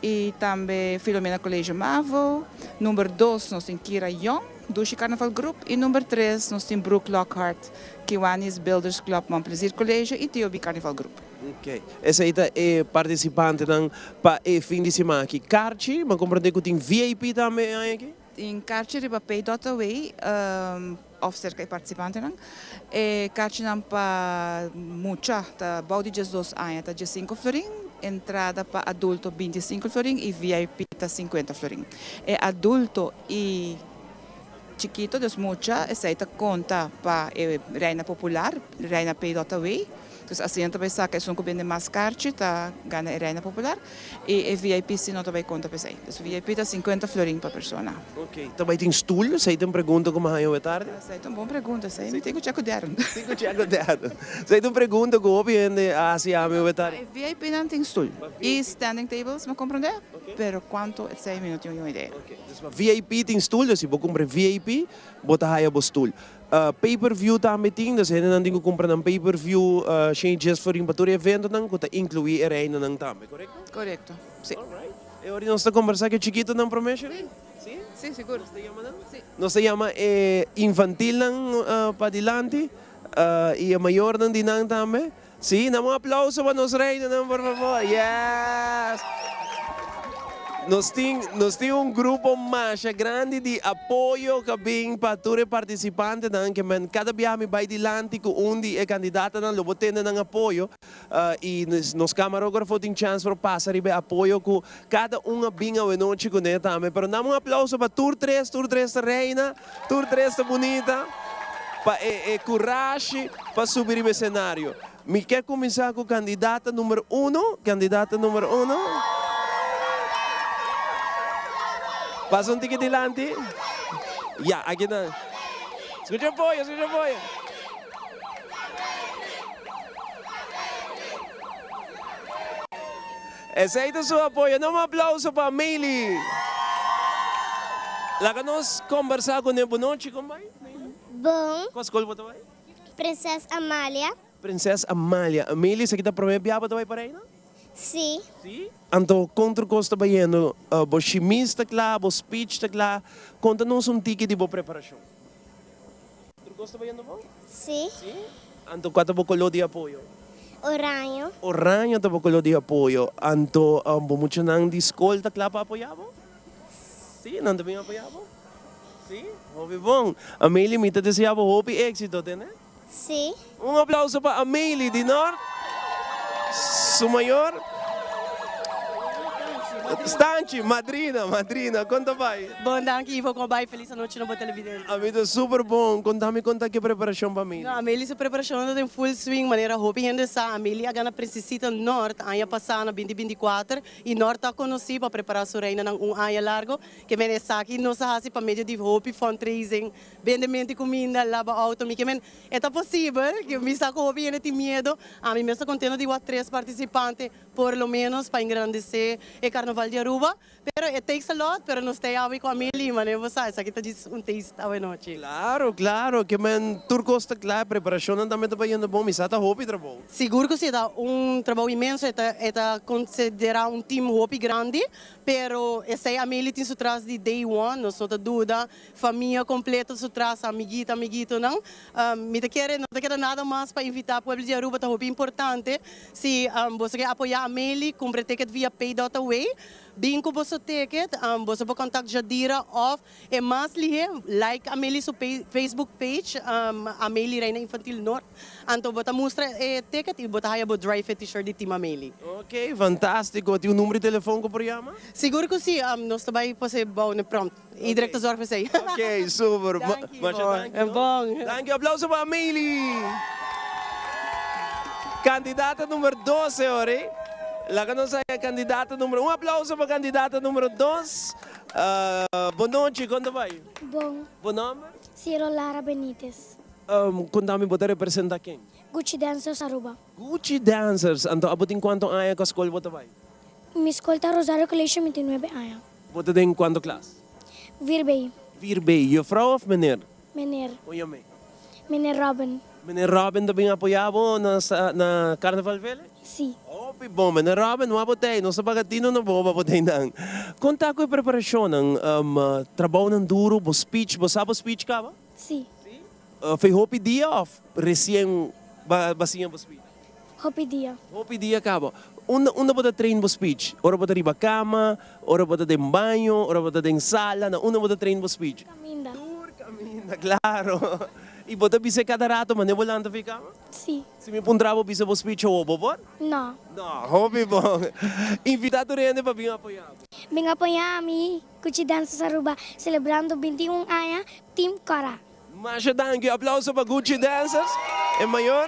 y tambe Filomena College Mavo. Number dos nos tin Kira Young, Dushi Carnaval Group y number tres nos tin Brooke Lockhart, Kiwanis Builders Club Mon Plaisir College y TOB Carnival Group. Ok, esey ta e participantenan pa e fin di siman aki. Karchi, mi a comprende cu tin VIP tambe e aña aki? Tin karchi riba pay dot away of serka e participantenan. E karchinan pa mucha ta bou di diesdos aña ta diesinco florin, entrada pa adulto binticinco florin y VIP ta cincuenta florin. E adulto y chikito, dus mucha, esey ta conta pa e Reina Popular, Reina Pay dot away. Dus asina ta bay saca esun cu bende mas carchi ta gana e Reina Popular y e VIP si no ta bay conta p'esey. Dus VIP ta cincuenta florin pa persona. Ok, ta bay tin stoel? Esey ta un pregunta cu mi haña awe tardi. Esey ta un bon pregunta, esey mi tin cu check cu Darren. Tin cu check cu Darren. Esey ta un pregunta cu hopi hende a haci ami awe tardi. E VIP nan tin stoel y standing tables, mi a comprende, pero cuanto esey mi no tin un idea. Ok, dus pa VIP tin stoel, dus si bo cumpra VIP bo ta haya bo stoel. Pay per view tambe tin, dus hendenan tin ku kumpra nan pay per view shen djes florin pa tur e eventonan ku ta inkluí e reinanan tambe, korekto? Korekto, si. Alright. E ora nos ta kombersá ku e chikitonan promé, Shereen? Si? Si, sigur. Nos ta yama nan? Si. Nos ta yama e infantilnan padilanti i e mayornan di nan tambe. Si, dam un aplauso pa nos reinanan por favor. Yes! Nos tin, nos tin un grupo masha grandi di apoyo ku a bin pa tur e partisipantenan ke men kada biaha mi bai dilanti ku un di e kandidatanan lo bo tende nan apoyo i nos kamarógrafo tin chans por pasa riba e apoyo ku kada un a bin awenochi kuné tambe. Pero dam un aplauso pa tur tres, tur tres ta reina. Tur tres ta bunita pa e e kurashi pa subi riba e senario. Mi ke kuminsá ku kandidata number uno, kandidata number uno. Pasa un tiki dilanti. Ya, aki nan. Skucha apoyo, skucha apoyo. Esei ta su apoyo. Dam un aplauso pa Meili. Laga nos kombersá ku ne. Bonochi, kon bai, Meili? Bon. Kua skol bo ta bai? Prinses Amalia. Prinses Amalia. Meili, esaki ta promé bia bo ta bai pa Reina? Sí. Sí? Anto, kon tur kos ta bayendo? Bo shimis ta kla? Bo speech ta kla? Konta nos un tiki di bo preparashon. Tur kos ta bayendo bon? Sí. Sí? Anto kua ta bo koló di apoyo? Oraño. Oraño ta bo koló di apoyo. Anto bo muchanan di skol ta kla pa apoyá bo? Sí, nan ta bin apoyá bo? Sí? Hopi bon. Amelie, mi ta deseá bo hopi éksito, tende? Sí. Un aplauso pa Amelie di Nort, su mayor. Stanchi, madrina, madrina, kon ta bai? Bon, danki Ivo, kon bai? Felis anochi na bo televidente. Ami ta super bon, konta mi kon ta ke preparashon pa Amelie? No, Amelie su preparashon ta den full swing, manera hopi hende sa, Amelie a gana Prinsesita Nort aña pasá na binti binti kuater i Nort ta konosí pa prepará su reinanan un aña largo, ke men esaki nos a hasi pa medio di hopi fundraising, Bende menti cuminda, laba auto, mi ke men e ta posibel, ke mi sa cu hopi hende tin miedo, ami mes ta contento di wak tres participante por lo menos pa engrandece e carnaval di Aruba, pero it takes a lot, pero nos ta awe cu Amelie, manera bo sa, esaki ta djis un taste awe nochi. Claro, claro, ke men tur cos ta cla, e preparacionnan tambe ta bayendo bon, mi sa ta hopi trabou. Sigur cu si, e ta un trabou inmenso, e ta e ta considera un team hopi grandi, pero esey Amelie tin su tras di day one, nos no ta duda, Famia completo su tras, amiguita, amiguitonan. Mi ta kere, no ta keda nada mas pa invita pueblo di Aruba, ta hopi importante. Si boso ke apoya Amelie, cumpra e ticket via pay dot away. Bin cu boso ticket, boso por contact Jadira of e mas lihe, like Amelie su Facebook page, Amelie Reina Infantil Noord. Anto bo ta mustra e ticket y bo ta haya bo dry fit t-shirt di Team Amelie. Ok, fantastico. Tin un numero di telefon cu por yama? Sigur cu si, nos ta bay pasa e bou na prompt. Iedereen ta zorg pa esei. Ok, super. Danki, Masha bo. danki, no? Bon. Danki. Aplauso pa Amelie. Kandidata number dos e ora ei. Laga nos haya kandidata number, un aplauso pa kandidata number dos. Bon nochi, kon ta bai? Bon. Bo nòmber? Cielo Lara Benitez. Konta mi bo ta representá ken? Gucci Dancers Aruba. Gucci Dancers, anto abo tin kuantu aña ku a skol bo ta bai? Mi skol ta Rosario College mi tin nuebe aña. Bo ta den kuantu klas? Vier B. Vier B. Juffrouw of meneer? Meneer. Kon yam'é? Meneer Robin. Meneer Robin ta bin apoyá bo na na Carnaval Village? Si. Hopi bon. Meneer Robin, no a bo tei. Nos ta paga tino na bo pa bo tei nan. Kon ta ku e preparashonnan? Trabounan duru, bo speech, bo sa bo speech kaba? Si. Si? Fei hopi dia of resien ba ba siña bo speech? Hopi dia. Hopi dia kaba. Unda unda bo ta train bo speech? Ora bo ta riba kama, ora bo ta den baño, ora bo ta den sala, na unda bo ta train bo speech? Kaminda. Tur kaminda, klaro. I bo ta bis'é kada rato manera bo lanta fi kama? Si. Si mi puntra bo bisa bo speech awor, bo por? No. No, hopi bon. Invitá tur hende pa bin apoyá bo. Bin apoyá mi, Kuchi Dancers Aruba, selebrando 21 aña, Team Kòrá. Masha danki. Aplauso pa Gucci Dancers. E mayor.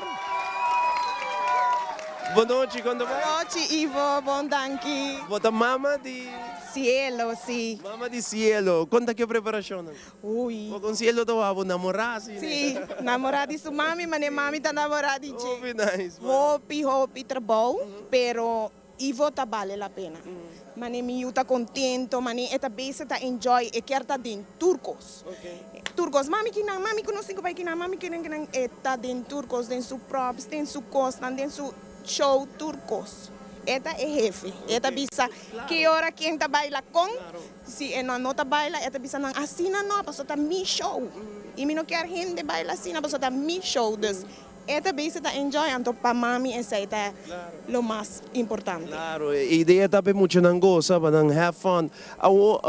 Bon nochi, kon ta bai? Bon nochi Ivo, bon danki. Bo ta mama di. Cielo, si. Mama di Cielo. Kon ta ke preparashonnan? Ui. Bo kon Cielo ta wou bo namorá asina? Si, namorá di su mami, mane mami ta namorá di dje. Hopi nice, man. Hopi, hopi trabou, pero Ivo ta bale la pena. Mane mi yu ta contento, mane e ta bezig ta enjoy, e kier ta den tur cos. Tur cos, mami kinan, mami cu nos tin cu bay kinan, mami kinan kinan, e ta den tur cos, den su props, den su cosnan, den su show, tur cos. E ta e hefe, e ta bisa ki ora ken ta baila con, si e no no ta baila e ta bisa nan asina no, pasobra ta mi show y mi no kier hende baila asina pasobra ta mi show, dus E ta bisa ta enjoy anto pa mami esei ta lo mas importante. Claro, e idea ta pa e muchanan gosa, pa nan have fun. Awo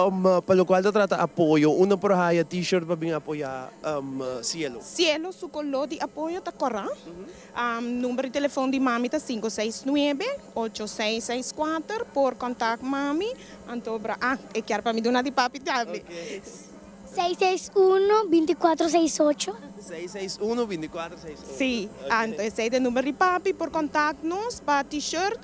pa locual ta trata apoyo, unda por haya t-shirt pa bin apoya Cielo? Cielo su color di apoyo ta cora. Number di telefon di mami ta sinku seis nuebe, ocho seis seis kuater por contact mami anto bra ah e kier pa mi duna di papi tambe. Seis seis uno, binticuatro seis ocho. Seis seis uno, binticuatro seis ocho. Sí, anto esei ta e number di papi por contact nos pa t-shirt,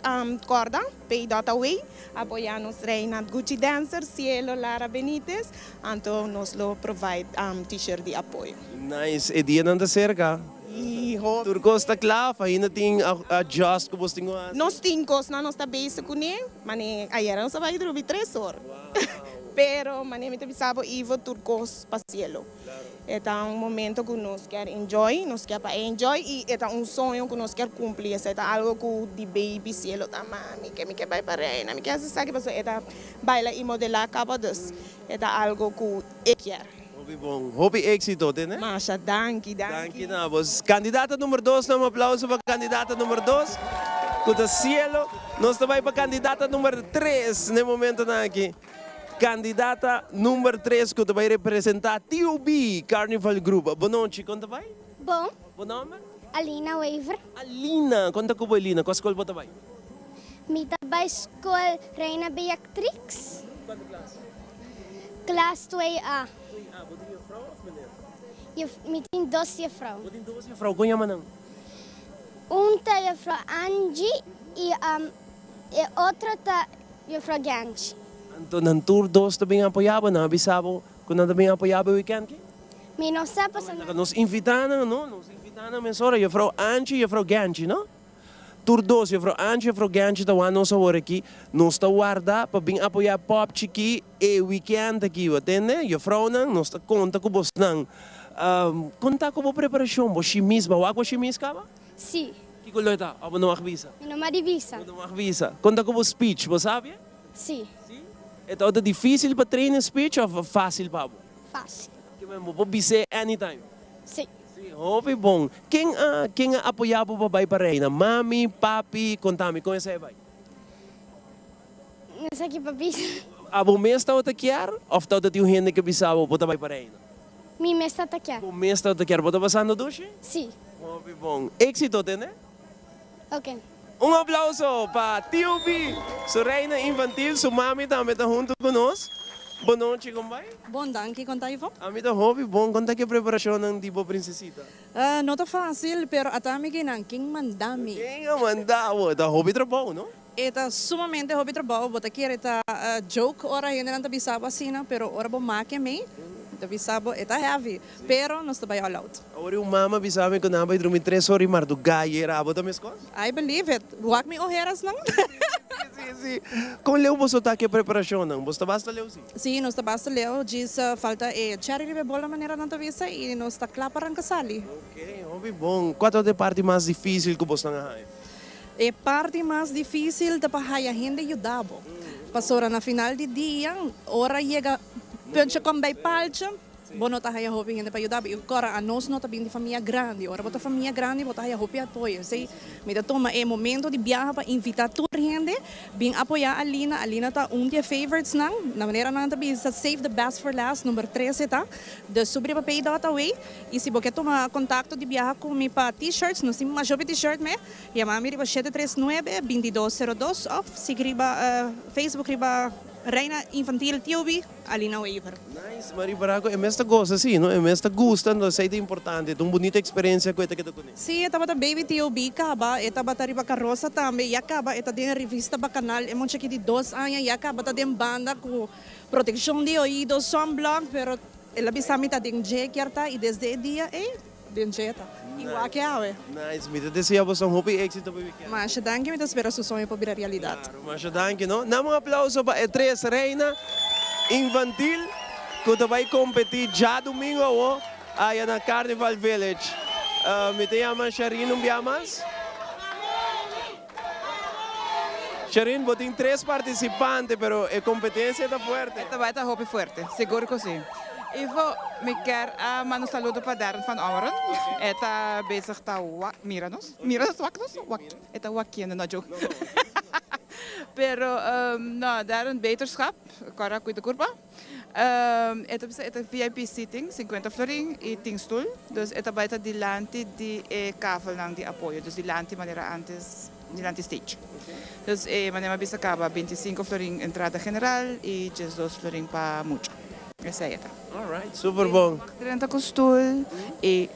corda, pay dot away, apoya nos reina Gucci Dancer, Cielo Lara Benitez, anto nos lo provide t-shirt di apoyo. Nice, e dianan ta cerca. Hijo. Tur cos ta cla of ainda tin adjust cu bos tin cu haci? Nos tin cosnan nos ta bezig cune, mane ayera nos a bay drubi tres or. Pero manera mi ta bisa bo Ivo tur cos pa cielo. E ta un momento cu nos kier enjoy, nos kier pa enjoy y e ta un soño cu nos kier cumpli. Esey ta algo cu di baby cielo ta mami ke mi ke bay pa reina, mi ke haci esaki pasobra e ta baila y modela caba dus e ta algo cu e kier. Hopi bon, hopi exito tene. Masha danki, danki. Danki na bos. Candidata number dos, nan un aplauso pa candidata number dos cu ta Cielo. Nos ta bay pa candidata number tres n'e momentonan aki. Candidata number tres cu ta bay representa TOB Carnival Group. Bon nochi, con ta bay? Bon. Bo nomber? Alina Wever. Alina, con ta cu bo Alina? Cua scol bo ta bay? Mi ta bay scol Reina Beatrix. Cuanto klas? Klas twee A. Twee A. Bo tin jefrouw of meneer? Jef, mi tin dos jefrouw. Bo tin dos jefrouw. Kon yama nan? Un ta jefrouw Angie y e otro ta jefrouw Genchi. Anto nan tur dos ta bin apoya bo? Nan a bisa bo ku nan ta bin apoya bo e weekend ki? Mi no sa pasobra nan. Laga nos invita nan, no? Nos invita nan mesora, jefrouw Angie y jefrouw Genchi, no? Tur dos, Juffrouw Angie y Juffrouw Genchi ta wak nos awor aki. Nos ta warda pa bin apoya Pop Chikí e weekend aki, bo tende? Juffrouwnan, nos ta konta ku bosnan. Kon ta ku bo preparashon? Bo shimis, bo a wak bo shimis kaba? Sí. Kiko lo e ta? Òf bo no wak bisa? Mi no madi bisa. Bo no wak bisa. Kon ta ku bo speech? Bo sabi e? Sí. Sí? E ta ota difísil pa train e speech òf fásil pa bo? Fásil. Ke men bo por bis'é anytime? Sí. Sí, hopi bon. Ken a ken a apoyá bo pa bai pa Reina? Mami, papi? Konta mi, kon esei bai? No sa ki pa bisa. Abo mes tabata kier òf tabata tin un hende ke bisa bo bo ta bai pa Reina? Mi mes tabata kier. Bo mes tabata kier. Bo ta pasando dushi? Sí. Hopi bon. Éxito tene. Ok. Un aplauso pa Tio Bi, su reina infantil, su mami tambe ta hunto cu nos. Bon nochi, con bai? Bon danki, con ta Ivo? Ami ta hopi bon, con ta ke preparacionnan di bo princesita? No ta facil, pero ata mi kinan, ken manda mi? Ken a manda bo? Ta hopi trabou, no? E ta sumamente hopi trabou, bo ta kere ta joke ora hendenan ta bisa bo asina, pero ora bo make mei, mi ta bisa bo e ta heavy, pero nos ta bai all out. Awor un mama bisa mi ku nan a bai drumi tres ora i mardugá ayera, abo ta meskos? I believe it, wak mi oherasnan. Si, si. Kon leu boso ta ku e preparashonnan? Boso ta basta leu si? Si, nos ta basta leu, djis falta e cherry riba e bola manera nan ta bisa i nos ta kla pa ranka sali. Ok, hopi bon. Kua ta e parti mas difisil ku bosnan a haña? E parti mas dificil ta pa haya hende yuda bo. Pasobra na final di dia, ora yega puntje kom bij paaltje, bo no ta haya hopi hende pa yuda bo. Y ora anos no ta bin di famia grandi. Ora bo ta famia grandi bo ta haya hopi apoyo. Esey mi ta tuma e momento di biaha pa invita tur hende bin apoya Alina. Alina ta un di e favorites nan. Na manera nan ta bisa save the best for last, number tres e ta. Dus subi riba pay dot away. Y si bo ke tuma contacto di biaha cu mi pa t-shirts, nos tin masha hopi t-shirt me. Yama mi riba shete tres nuebe, bintidos sero dos of sigui riba Facebook riba Reina Infantil TOB Alina Wever. Nice, Marie Baraco e mes ta goza si no, e mes ta gusta entonces esey ta importante, e ta un bunita experiencia cu e ta keda cune. Si, e tabata baby TOB caba, e tabata riba carosa tambe, ya caba e ta den revista Bacanal, e mucha aki di dos aña ya caba ta den banda cu proteccion di oido, sunblock, pero el a bisa mi ta den dje kier ta y desde e dia ey. Den djeta. Igual ke awe. Nice, mi ta desea boso hopi exito pa e weekend. Masha danki, mi ta spera su soño por bira realidad. Claro, masha danki no. Nam un aplauso pa e tres reina infantil cu ta bay competi djadumingo awo aya na Carnival Village. Mi ta yama Sharine un bia mas. Sharine, bo tin tres participante, pero e competencia ta fuerte. E ta bay ta hopi fuerte, sigur cu si. Ivo, mi kier a manda un saludo pa Darren van Ommeren. E ta bezig ta wak, mira nos, mira nos, wak nos, wak, e ta wakiendo, no joke. Pero, no, Darren beterschap, kora cuida curpa. E ta bisa e ta VIP seating, 50 florin y tin stoel. Dus e ta bai ta dilanti di e kavelnan di apoyo, dus dilanti manera antes, dilanti stage. Dus e manera mi a bisa kaba 25 florin entrada general y 12 florin pa mucha. Esei e ta. Alright, super bon. No mag drenta ku stoel y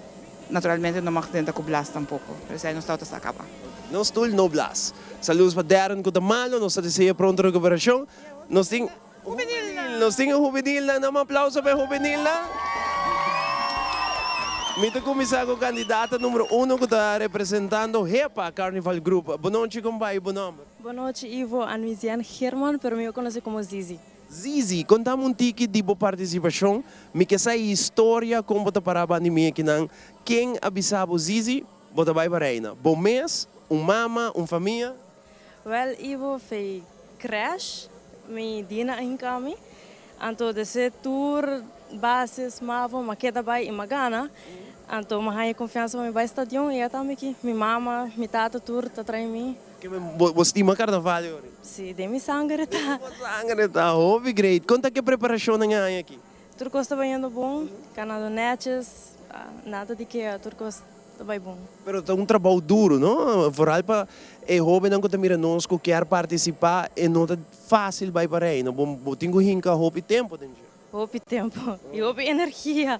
naturalmente no mag drenta ku blas tampoco. Esei nos tabata sa kaba. No stoel, no blas. Saludos pa Darren ku ta malo, nos ta desea pronto recuperacion. Nos tin. Juvenilnan! Nos tin e juvenilnan. Dame un aplauso pa e juvenilnan. Mi ta cuminsa cu candidata numero uno cu ta representando HEPA Carnival Group. Bonochi compa y bo nomber? Bonochi Ivo, Anuizian German, pero mi a conoce como Zizi. Zizi, contame un tiki di bo participacion. Mi ke sa e historia con bo ta para banda di mi akinan. Ken a bisa bo Zizi, bo ta bay pa Reina? Bo mes? Un mama? Un famia? Wel Ivo fei crash mi dina a hinca mi anto dese tur bases mavo ma keda bai y ma gana anto ma haya confiansa pa mi bai stadion y ata mi aki mi mama mi tata tur ta trae mi. Bo stima carnaval e ora? Si den mi sanger e ta. Den bo sanger e ta hopi great. Con ta ke preparacionnan e aña aki? Tur cos ta bayendo bon, ganando netjes, nada di kea tur cos. Ta bai bon. Pero ta un trabou duro, no? Vooral pa e hobennan cu ta mira nos cu kier participa, e no ta facil bai pa Reino. Bo bo tin cu hinca hopi tempo den dje. Hopi tempo y hopi energia.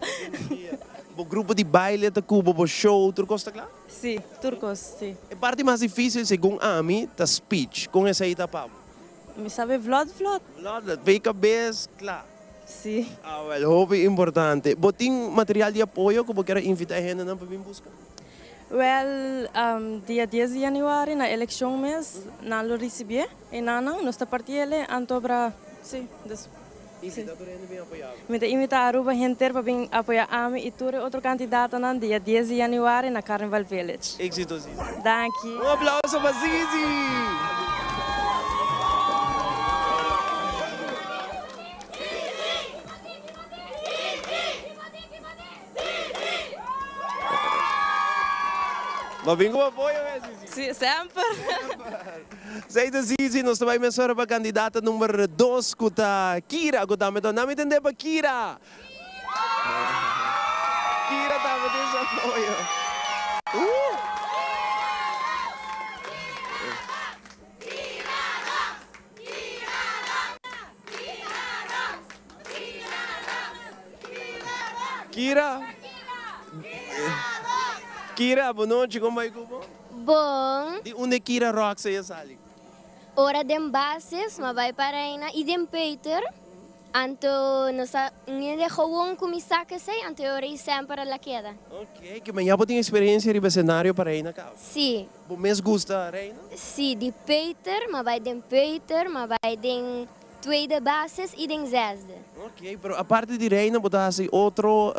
Bo grupo di baile ta cubo bo show, tur cos ta cla? Si, tur cos, si. E parti mas dificil segun ami ta speech. Con esey ta pa bo? Mi sabe vlot vlot. Vlot vlot, bay cabes cla. Sí. Ah wel, hopi importante. Bo tin material di apoyo ku bo kier a invita e hendenan pa bin buska? Wel, dia dies di januari na elekshon mes nan lo risibié e nannan. Nos ta parti el e antobra, sí, dus, sí. Invita tur hende bin apoyá bo. Mi ta invita Aruba henter pa bin apoyá ami i tur e otro kandidatonan dia dies di januari na Carnival Village. Éxito Zizi. Danki. Un aplauso pa Zizi! Bo bin ku apoyo he Zizi? Si, semper. Esei ta Zizi, nos ta bai mesora pa kandidata number dos ku ta Kira ku tambe ta. Nan mi tende pa Kira. Kira tambe tin su apoyo. Kira Kira, bo nochi, kon bai ku bo? Bon. Di unda e Kira Rocks ei a sali? Ora den basis, m'a bai pa reina y den peuter, anto nos a un hende gewoon cuminsa cu esey, anto e ora ey semper el a keda. Ok, ke men ya bo tin experiencia riba escenario pa reina caba? Si. Bo mes gusta reina? Si, di peuter, m'a bai den peuter, m'a bai den tweede basis y den zesde. Ok, pero aparte di reina bo ta haci otro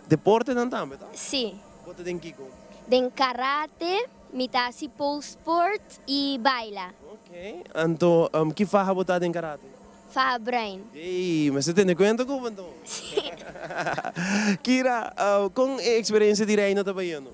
deportenan tambe, ta? Si. Bo ta den kico? Den karate, mi ta haci pole sport y baila. Ok, anto ki faha bo ta den karate? Faha bruin. Ey, mester tene cuenta cu bo anto. Si. Kira, con e experiencia di reina ta bayendo?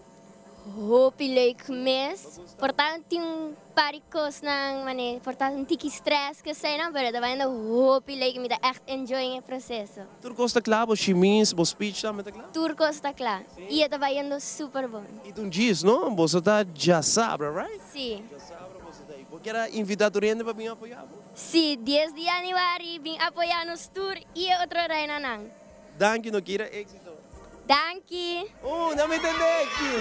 Hopi leuk mes. Por ta tin un par di cosnan mane por ta un tiki stress cu eseinan pero ta bayendo hopi leuk mi ta echt enjoying e proceso. Tur cos ta cla? Bo shimis, bo speech tambe ta cla? Tur cos ta cla y e ta bayendo super bon. Y ta un djis no? Boso ta djasabra right? Si. Djasabra boso ta ey. Bo kier a invita tur hende pa bin apoya bo? Si, dies di januari bin apoya nos tur y e otro reinanan. Danki no Kira, exito. Danki. No mi tende ki.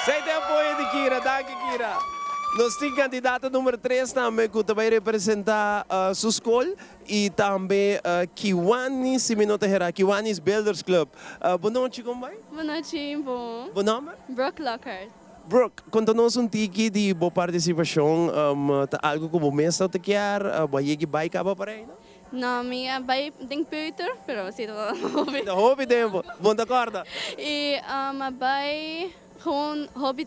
Sei den apoyo di Kira, danki Kira. Nos tin candidato numero tres tambe cu ta bay representa su school y tambe Kiwanis, si mi no ta hera, Kiwanis Builders Club. Bo nochi con bay? Bo nochi, bon. Bo nomber? Brooke Lockhart. Brooke, conta nos un tiki di bo participacion, ta algo cu bo mes ta kier, bo a yegi bay caba pa Reina? No, mi a bay den peuter, pero si ta hopi. Ta hopi tempo, bo no ta corda? Y a bay gewoon hopi,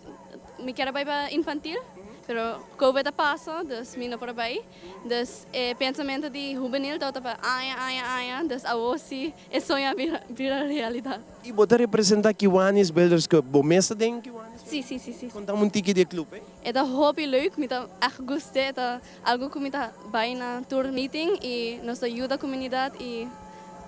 mi kier a bay pa infantil, pero covid a pasa, dus mi no por a bay. Dus e pensamento di hubenil tabata pa aña, aña, aña, dus awo si e soño a bira realidad. Y bo ta representa Kiwanis Builders Club, bo mes ta den Kiwanis Builders? Si, si, si, si. Conta mi un tiki di e club ey. E ta hopi leuk, mi ta echt guste, e ta algo cu mi ta bay na tur meeting y nos ta yuda comunidad y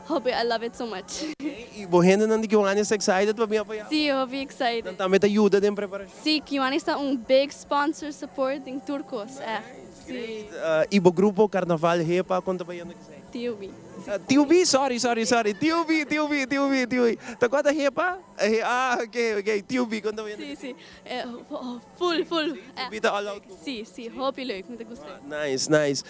hopi, I love it so much. Y bo hendenan di Kiwanis ta excited pa bin apoya bo? Si, hopi excited. Nan tambe ta yuda den preparacion? Si, Kiwanis ta un big sponsor support den tur cos, echt. Si. Great. Y bo grupo Carnaval Hepa con ta bayendo kisei? Tio B. Tio B, sorry, sorry, sorry. Tio B, Tio B, Tio B, Tio B. Ta cua ta Hepa? Ah, ok, ok. Tio B con ta bayendo Si, si. Full, full. Tio B ta all out. Si, si. Hopi leuk. Mi ta gusta. Nice, nice.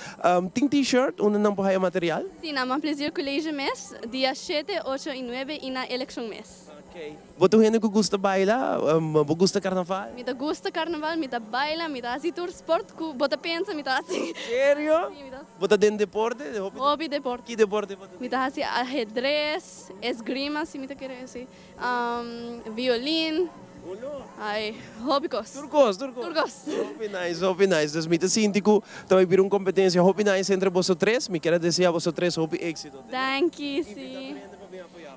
Tin t-shirt unda nan por haya material? Si, na Man Plezier College mes, dia shete, ocho y nuebe y na Elekshon mes. Ok. Bo ta un hende ku gusta baila? Bo gusta karnaval? Mi ta gusta karnaval, mi ta baila, mi ta hasi tur sport ku bo ta pensa mi ta hasi. Serio? Si, mi ta hasi. Bo ta den deporte? Hopi deporte. Ki deporte bo ta den? Mi ta hasi ahedres, esgrima si mi ta kere hasi, violin. Olo. Ai, hopi kos. Tur kos, tur kos. Tur kos. Hopi nice, hopi nice. Dus mi ta sinti ku ta bai bira un kompetensia hopi nice entre boso tres. Mi kier a desea boso tres hopi éksito. Danki, si.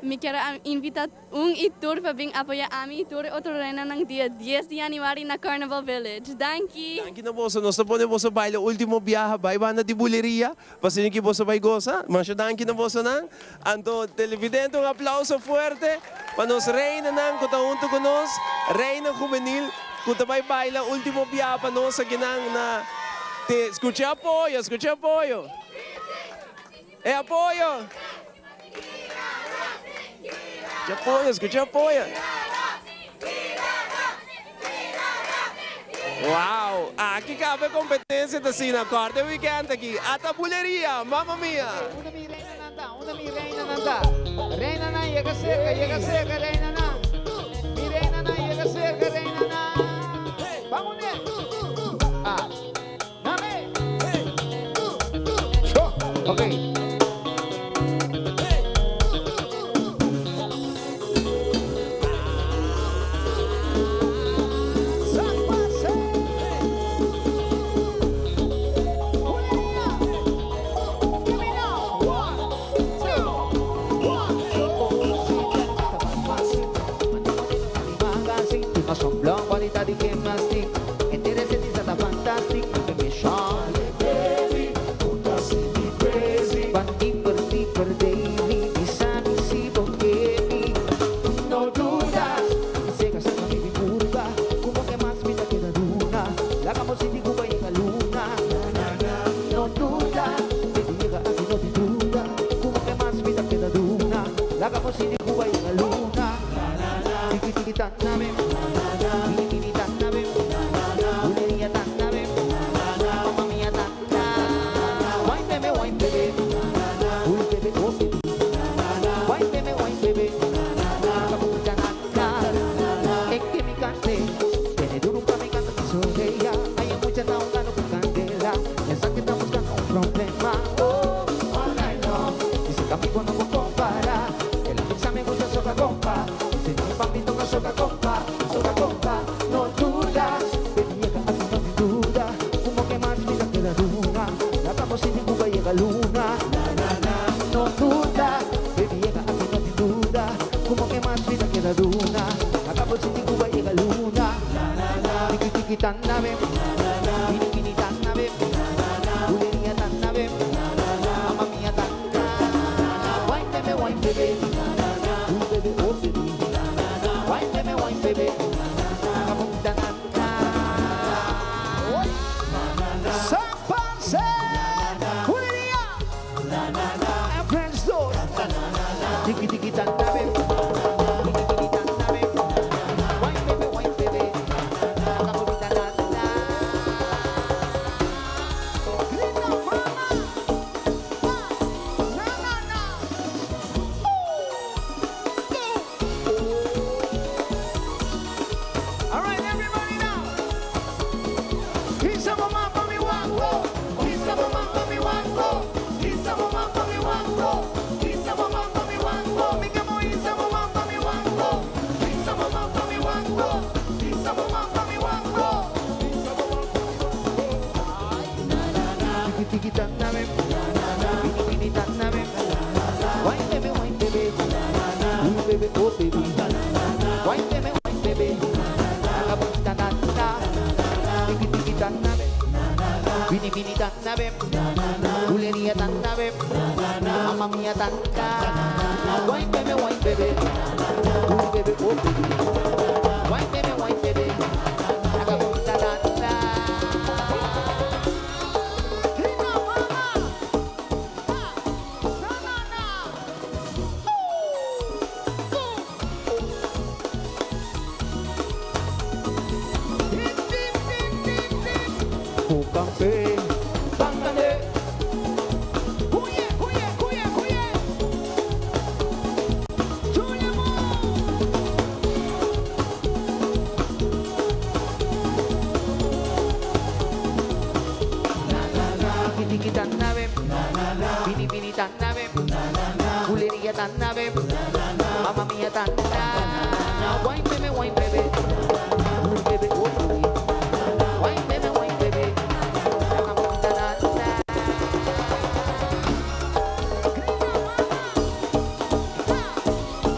Mi kier a invita Un y tur pa bin apoya ami y tur e otro reinanan dia dies di januari na Carnival Village. Danki! Danki na boso. Nos ta pone boso baile ultimo biaha bai banda di buleria pa asina ki boso bai gosa. Masha danki na bosonan. Anto televidente un aplauso fuerte pa nos reinanan cu ta hunto cu nos, reina juvenil cu ta bai baila ultimo biaha pa nos akinan na te scucha apoyo, scucha apoyo. E apoyo! Escucha apoyo, escucha apoyo. Wow, aki caba e competencia ta asina, corta e weekend aki. Ata buleria, mamma mia! Unda mi reinanan ta? Unda mi reinanan ta? Reinanan yega cerca, yega cerca, reinanan. Mi reinanan yega cerca, reinanan. Ban une. Ah. Name. Ok. tiki tanda be. Bini bini tanda be. Buleria tanda be. Mamma mia tanda. Wine baby, wine baby. Ooh baby, oh baby. Wine baby, wine baby. Vagabunda tanda. San Ponce. Buleria. And French door. Tiki tiki tanda be. Bini bini tanda be. Wine baby, wine baby. Vagabunda tanda. Grita mama. Na na na. All right, everybody now. Isa mama pa mi wango. Isa mama pa mi wango. Isa mama pa mi wango. Isa mama pa mi wango. Mi kamo isa mama pa mi wango. Isa mama pa mi wango. Isa mama pa mi wango. Isa mama pa mi wango. Tiki tiki tanda me. Bini bini tanda me. Wine baby, wine baby. Ooh baby, oh baby. Wine baby, wine baby. Vagabunda tanda. Tiki tiki tanda be. Bini bini tanda be. Buleria tanda be. Mamma mia tanda. Wine baby, wine baby. Ooh baby, oh baby. Wine baby, wine baby. Vagabunda tanda. Grita mama. Na na na. Go. Hip, hip, hip, hip, hip. Fukampe, bangane. Huye, huye, huye, huye. Tout le monde. Tiki tiki tanda be. Bini bini tanda be. Buleria tanda be. Mamma mia tanda. Wine baby, wine baby. Ooh baby, oh baby. Wine baby, wine baby. Vagabunda tanda. Grita mama. Ha.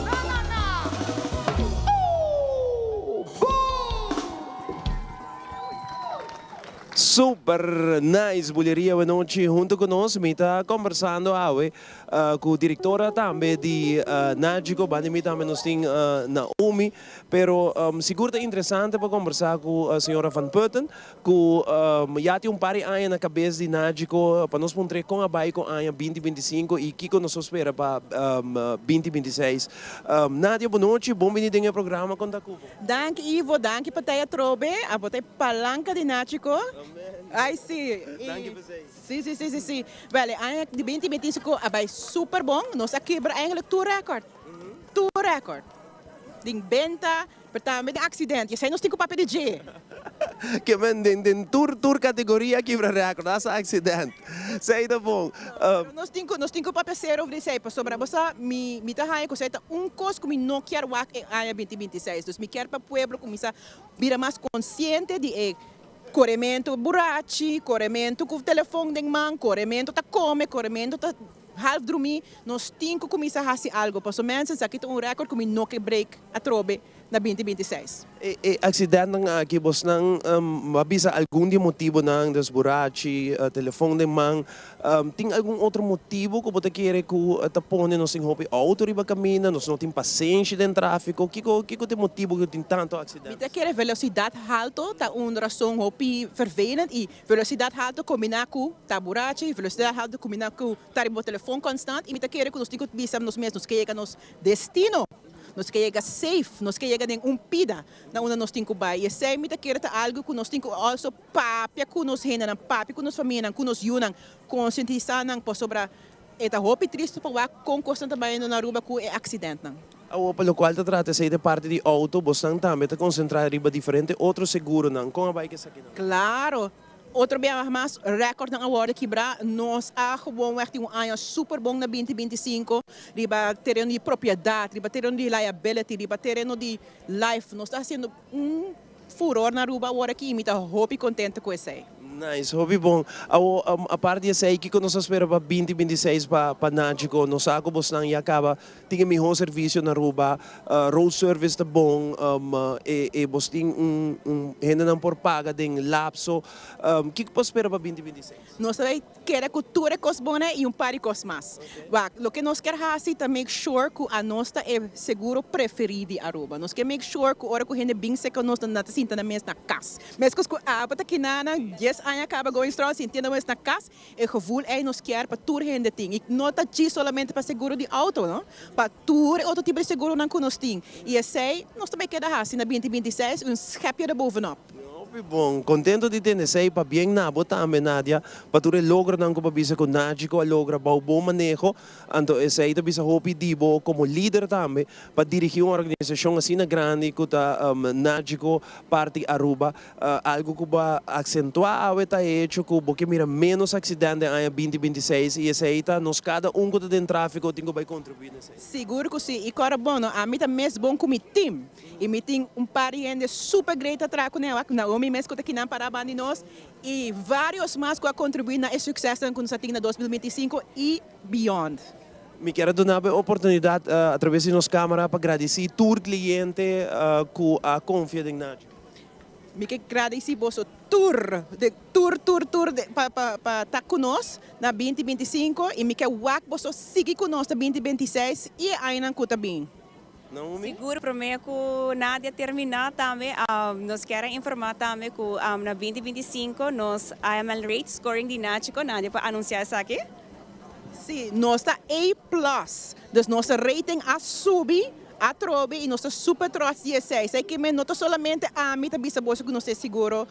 Na na na. Oh, boom. Super nice, Buleria Anochi hunto cu nos. Mi ta combersando awe cu directora tambe di Nagico, banda mi tambe nos tin Naomi, pero sigur ta interesante pa combersa cu señora Van Putten, cu ya tin un par di aña na cabes di Nagico, pa nos puntr'e con a bay cu aña 2025 y kico nos ta spera pa 2026. Nadia, bon nochi, bon bini den e programa Konta Ku Bo. Danki Ivo, danki pa ta atrobe, abo ta e palanca di Nagico. Ai si. Danki pa esey. Si. Wel, e aña di 2025 a bay super bon. Nos a kibra eigenlijk tur record. Tur record. Den benta, pero tambe den accidente. Esey nos tin cu papia di dje. Ke men den tur categoria kibra record, hasta accident. Esey ta bon. Pero nos tin cu papia serio over esey, pasobra bo sa, mi ta haya cu esey ta un cos cu mi no kier wak e aña 2026. Dus mi kier pa pueblo cuminsa bira mas consciente di e coremento burachi, coremento cu telefon den man, coremento ta come, coremento ta half drumi. Nos tin cu cuminsa haci algo. Paso mensen, esaki ta un record cu mi no ke break atrobe na 2026. E accidente aki, bosnan a bisa algun di motibonan, dus burachi, telefon den man. Tin algun otro motibo cu bo ta kere cu ta pone nos tin hopi auto riba caminda, nos no tin pasenshi den trafico? Kico ta e motibo cu tin tanto accidente? Mi ta kere velocidad halto ta un rason hopi vervelend y velocidad halto combina cu ta burachi, velocidad halto combina cu ta riba telefon constant y mi ta kere cu nos tin cu bisa nos mes, nos ke yega nos destino. Nos ke yega safe, nos ke yega den un pida na unda nos tin cu bay. Y esey mi ta kere ta algo cu nos tin cu also papia cu nos hendenan, papia cu nos famianan, cu nos yiunan, concientisa nan pasobra e ta hopi triste pa wak con cosnan ta bayendo na Aruba cu e accidentnan. Awo, pa locual ta trata esey di parti di auto, bosnan tambe ta concentra riba diferente otro seguronan. Con a bay cu esakinan? Claro. Otro biaha mas, recordnan a wordo kibra. Nos a gewoon echt un aña super bon na 2025. Riba tereno di propiedad, riba tereno di liability, riba tereno di life. Nos ta haciendo un furor na Aruba awor aki y mi ta hopi contento cu esey. Nice, hopi bon. Awo, apart di esei, kiko nos ta spera pa binti 26 pa Nagico? Nos sa ku bosnan ya kaba tin e mihó servisio na Aruba, road service ta bon, e bos tin un hendenan por paga den lapso. Kiko por spera pa binti 26? Nos ta bay keda ku tur e kos bon ei i un par di kos mas. Wak, loke nos kier hasi ta make sure ku anos ta e seguro preferí di Aruba. Nos kier make sure ku ora ku hende bin serka nos nan ta sinta nan mes na kas. Meskos ku abo ta kinanan dies aña kaba going strong sintiendo mes na kas, e gevoel ei nos kier pa tur hende tin. I no ta djis solamente pa seguro di auto, no, pa tur e otro tipo di seguronan ku nos tin. I esei nos ta bay keda hasi na binti 26, un schepje erbovenop. Hopi bon, contento di tende esey, pabien na bo tambe Nadia, pa tur e logronan cu bo a bisa cu Nagico a logra bou bo maneho, anto esey ta bisa hopi di bo como lider tambe pa dirigi un organisacion asina grandi cu ta Nagico parti Aruba, algo cu bo a accentua awe ta e hecho cu bo ke mira menos accident den aña binti 26 y esey ta nos cada un cu ta den trafico tin cu bay contribui na esey. Sigur cu si, y cora bon no, ami ta mes bon cu mi team. I mi tin un par di hende super great ta traha kuné wak, Naomi mes ku ta kinan pará banda di nos i vários mas ku a kontribuí na e suksesnan ku nos a tin na 2025 i beyond. Mi kier a duna bo e oportunidat a traves di nos kamara pa gradisí tur kliente ku a konfia den Nacho. Mi ke gradisí boso tur, de tur tur tur pa pa pa ta ku nos na 2025 i mi ke wak boso sigui ku nos na 2026 i e añanan ku ta bin. Sigur prome ku Nadia termina tambe nos kier a informa tambe ku na 2025 nos AML rate scoring di Nachico, Nadia por anuncia esaki? Si, nos ta A plus, dus nos rating a subi atrobe y nos ta super trots di esey. Esey ke men no ta solamente ami ta bisa boso ku nos ta e seguro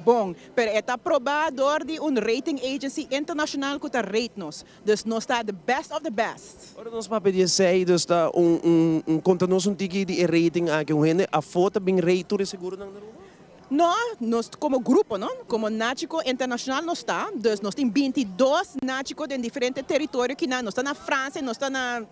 bon, pero e ta aproba door di un rating agency internacional ku ta rate nos. Dus nos ta the best of the best. Ora nos papia di esei, dus ta un un un konta nos un tiki di e rating aki. Un hende afó ta bin rate tur e seguronan na Aruba? No, nos komo grupo no, komo Nachico Internacional nos ta. Dus nos tin 22 Nachico den diferente teritorio kinan. Nos ta na Francia, nos ta na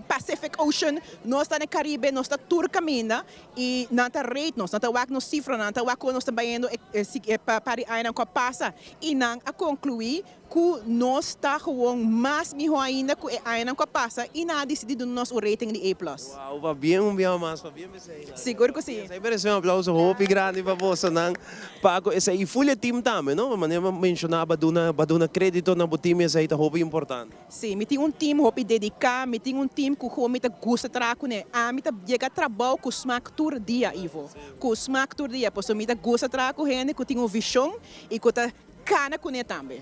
Pacific Ocean, nos ta na Caribe, nos ta tur kaminda. I nan ta rate nos, nan ta wak nos sifranan, nan ta wak kon nos ta bayendo e par di añanan ku a pasa. I nan a konkluí Ku nos ta gewoon mas mihó ainda ku e añanan ku a pasa i nan a disidí duna nos un rating di A plus. Wow, pabien un biaha mas, pabien p'esei. Sigur ku si. Esei meresé un aplauso hopi grandi pa bosonan pa ku esei i full e team tambe, no? Manera mi a menshoná bo a duna bo a duna krédito na bo team i esei ta hopi importante. Si, mi tin un team hopi dediká, mi tin un team ku gewoon mi ta gusta traha kuné. Ami ta yega trabou ku smak tur dia, Ivo. Ku smak tur dia, pasobra mi ta gusta traha ku hende ku tin un vishon i ku ta Kana kuné tambe.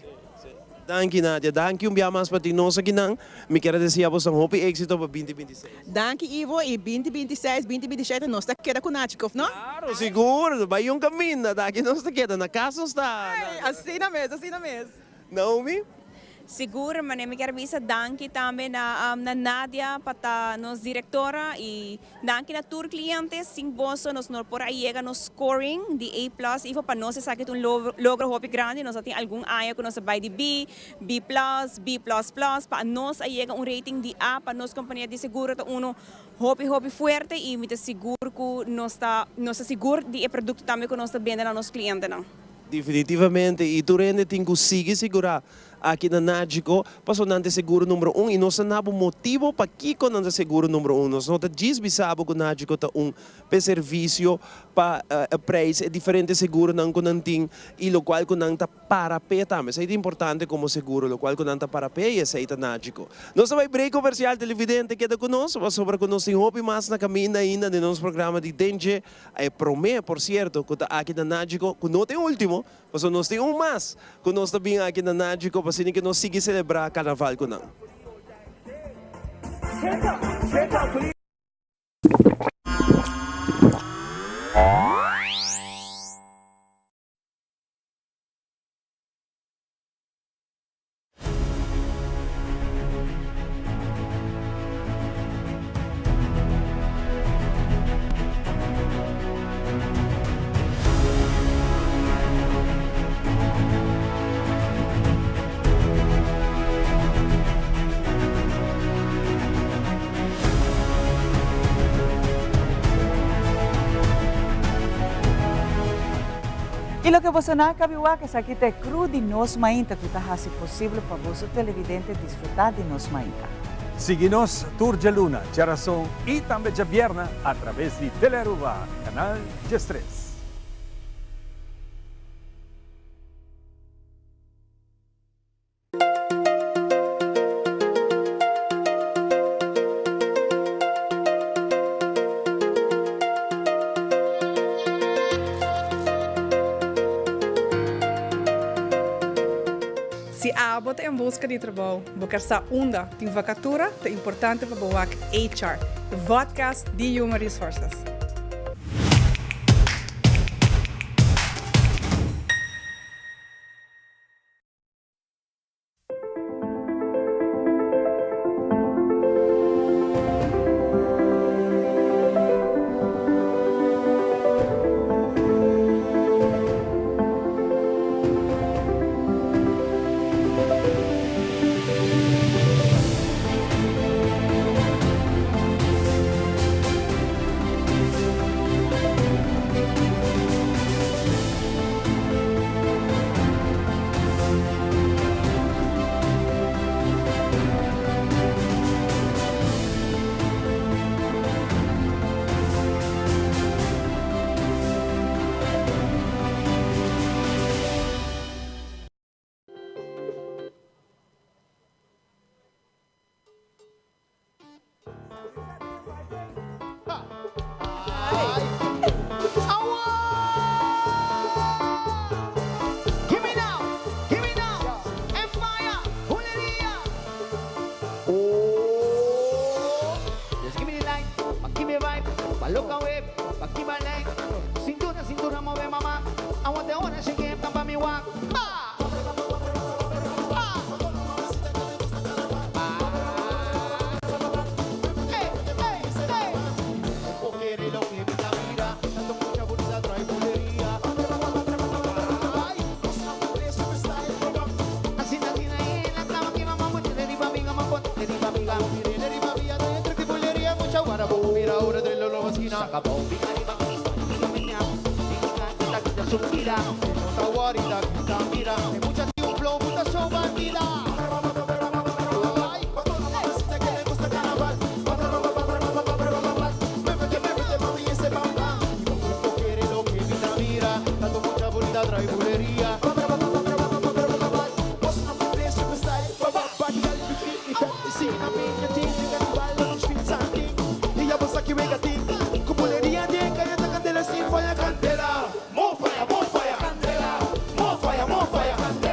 Danki Nadia, danki un bia mas pa tin nos akinan. Mi kier a desia boso hopi éxito pa binti 26. Danki Ivo, i binti 26, binti 27 nos ta keda ku Nachi, of no? Claro, sigur, bai un kaminda, ta aki nos ta keda, na kas nos ta. Asina mes, asina mes. Naomi? Sigur, manera mi kier bisa danki tambe na na Nadia pa ta nos directora y danki na tur cliente, sin boso nos no por a yega nos scoring di A plus, ifo pa nos esaki ta un logro hopi grandi, nos a tin algun aña cu nos a bay di B, B plus, B plus plus, pa nos a yega un rating di A pa nos compania di seguro ta uno hopi hopi fuerte y mi ta sigur cu nos ta nos ta sigur di e producto tambe cu nos ta bende na nos clientenan. Definitivamente, y tur hende tin cu sigui sigura Aki na Nagico, paso nan ta e seguro numero un y nos ta na bo motibo pakico nan ta seguro numero un. Nos no ta djis bisa bo cu Nagico ta un p'e servicio, pa e prijs, e diferente seguronan cu nan tin y locual cu nan ta para p'e tambe. Esey ta importante como seguro, locual cu nan ta para p'e y esey ta Nagico. Nos ta bay break comercial, televidente keda cu nos pasobra cu nos tin hopi mas na caminda ainda den nos programa di Dengue. E prome, por cierto, cu ta aki na Nagico, cu no ta e ultimo, Pasobra nos tin un mas ku nos ta bin aki na Nagico pa asina ke nos sigui selebrá karnaval ku nan. Y loke boso no a caba di wak, esaki ta e crew di Nos Mainta cu ta haci posibel pa boso televidente disfruta di Nos Mainta. Sigui nos tur djaluna, djarason y tambe djabierna a traves di Telearuba, Canal 13. Si abo ta en buska di trabou, bo ker sa unda tin vakatura, ta importante pa bo wak HR, e vodcast di Human Resources. Candela, more fire, more fire, candela, more fire, more fire, candela.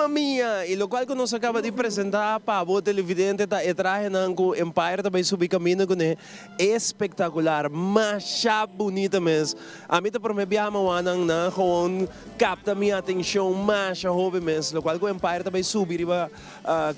Mamma mia! Y locual cu nos a caba di presenta pa bo televidente ta e trahenan cu Empire ta bay subi camino cune. Espectacular! Masha bunita mes! Ami ta prome biaha mawanan nan gewoon capta mi atencion masha hopi mes. Locual cu Empire ta bay subi riba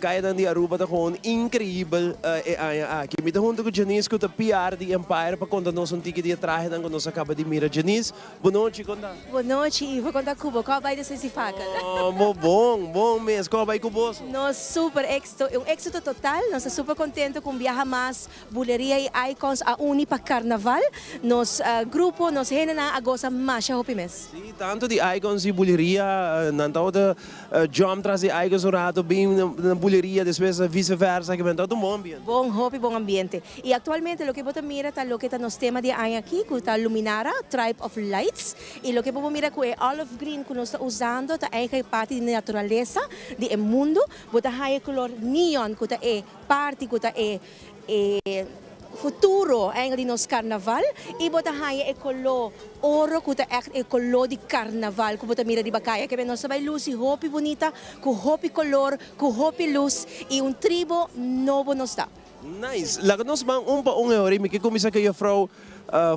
Cayanan di Aruba ta gewoon increibel e aña aki. Mi ta hunto cu Janice cu ta PR di Empire pa conta nos un tiki di e trahenan cu nos a caba di mira. Janice, Bon nochi, kon ta? Bon nochi, Ivo, kon ta ku bo? Kon a bai despues di fakel? Oh, bo bon, bon mes. Kon a bai ku boso? Nos super éxito, un éxito total. Nos ta super contento ku un biaha mas Buleria i Icons a uni pa Carnaval. Nos grupo, nos hendenan a gosa masha hopi mes. Sí, tanto di Icons i Buleria, nan tabata jump tras di Icons un rato, bin na Buleria, despues vice versa, kimen tabata un bon ambiente. Bon, hopi bon ambiente. I aktualmente loke bo ta mira ta loke ta nos tema di e aña aki ku ta Luminara, Tribe of Lights. I loke bo por mira ku e olive green ku nos ta usando ta eigenlijk parti di naturalesa di e mundu. Bo ta haña e kolor neon ku ta e parti ku ta e e futuro eigenlijk di nos karnaval. I bo ta haña e koló oro ku ta ègt e koló di karnaval ku bo ta mira riba kaya. Kebe nos ta bai lusi hopi bunita ku hopi kolor, ku hopi lus i un tribo nobo nos ta. Nice. Laga nos ban un pa un e ora y mi ke cuminsa cu juffrouw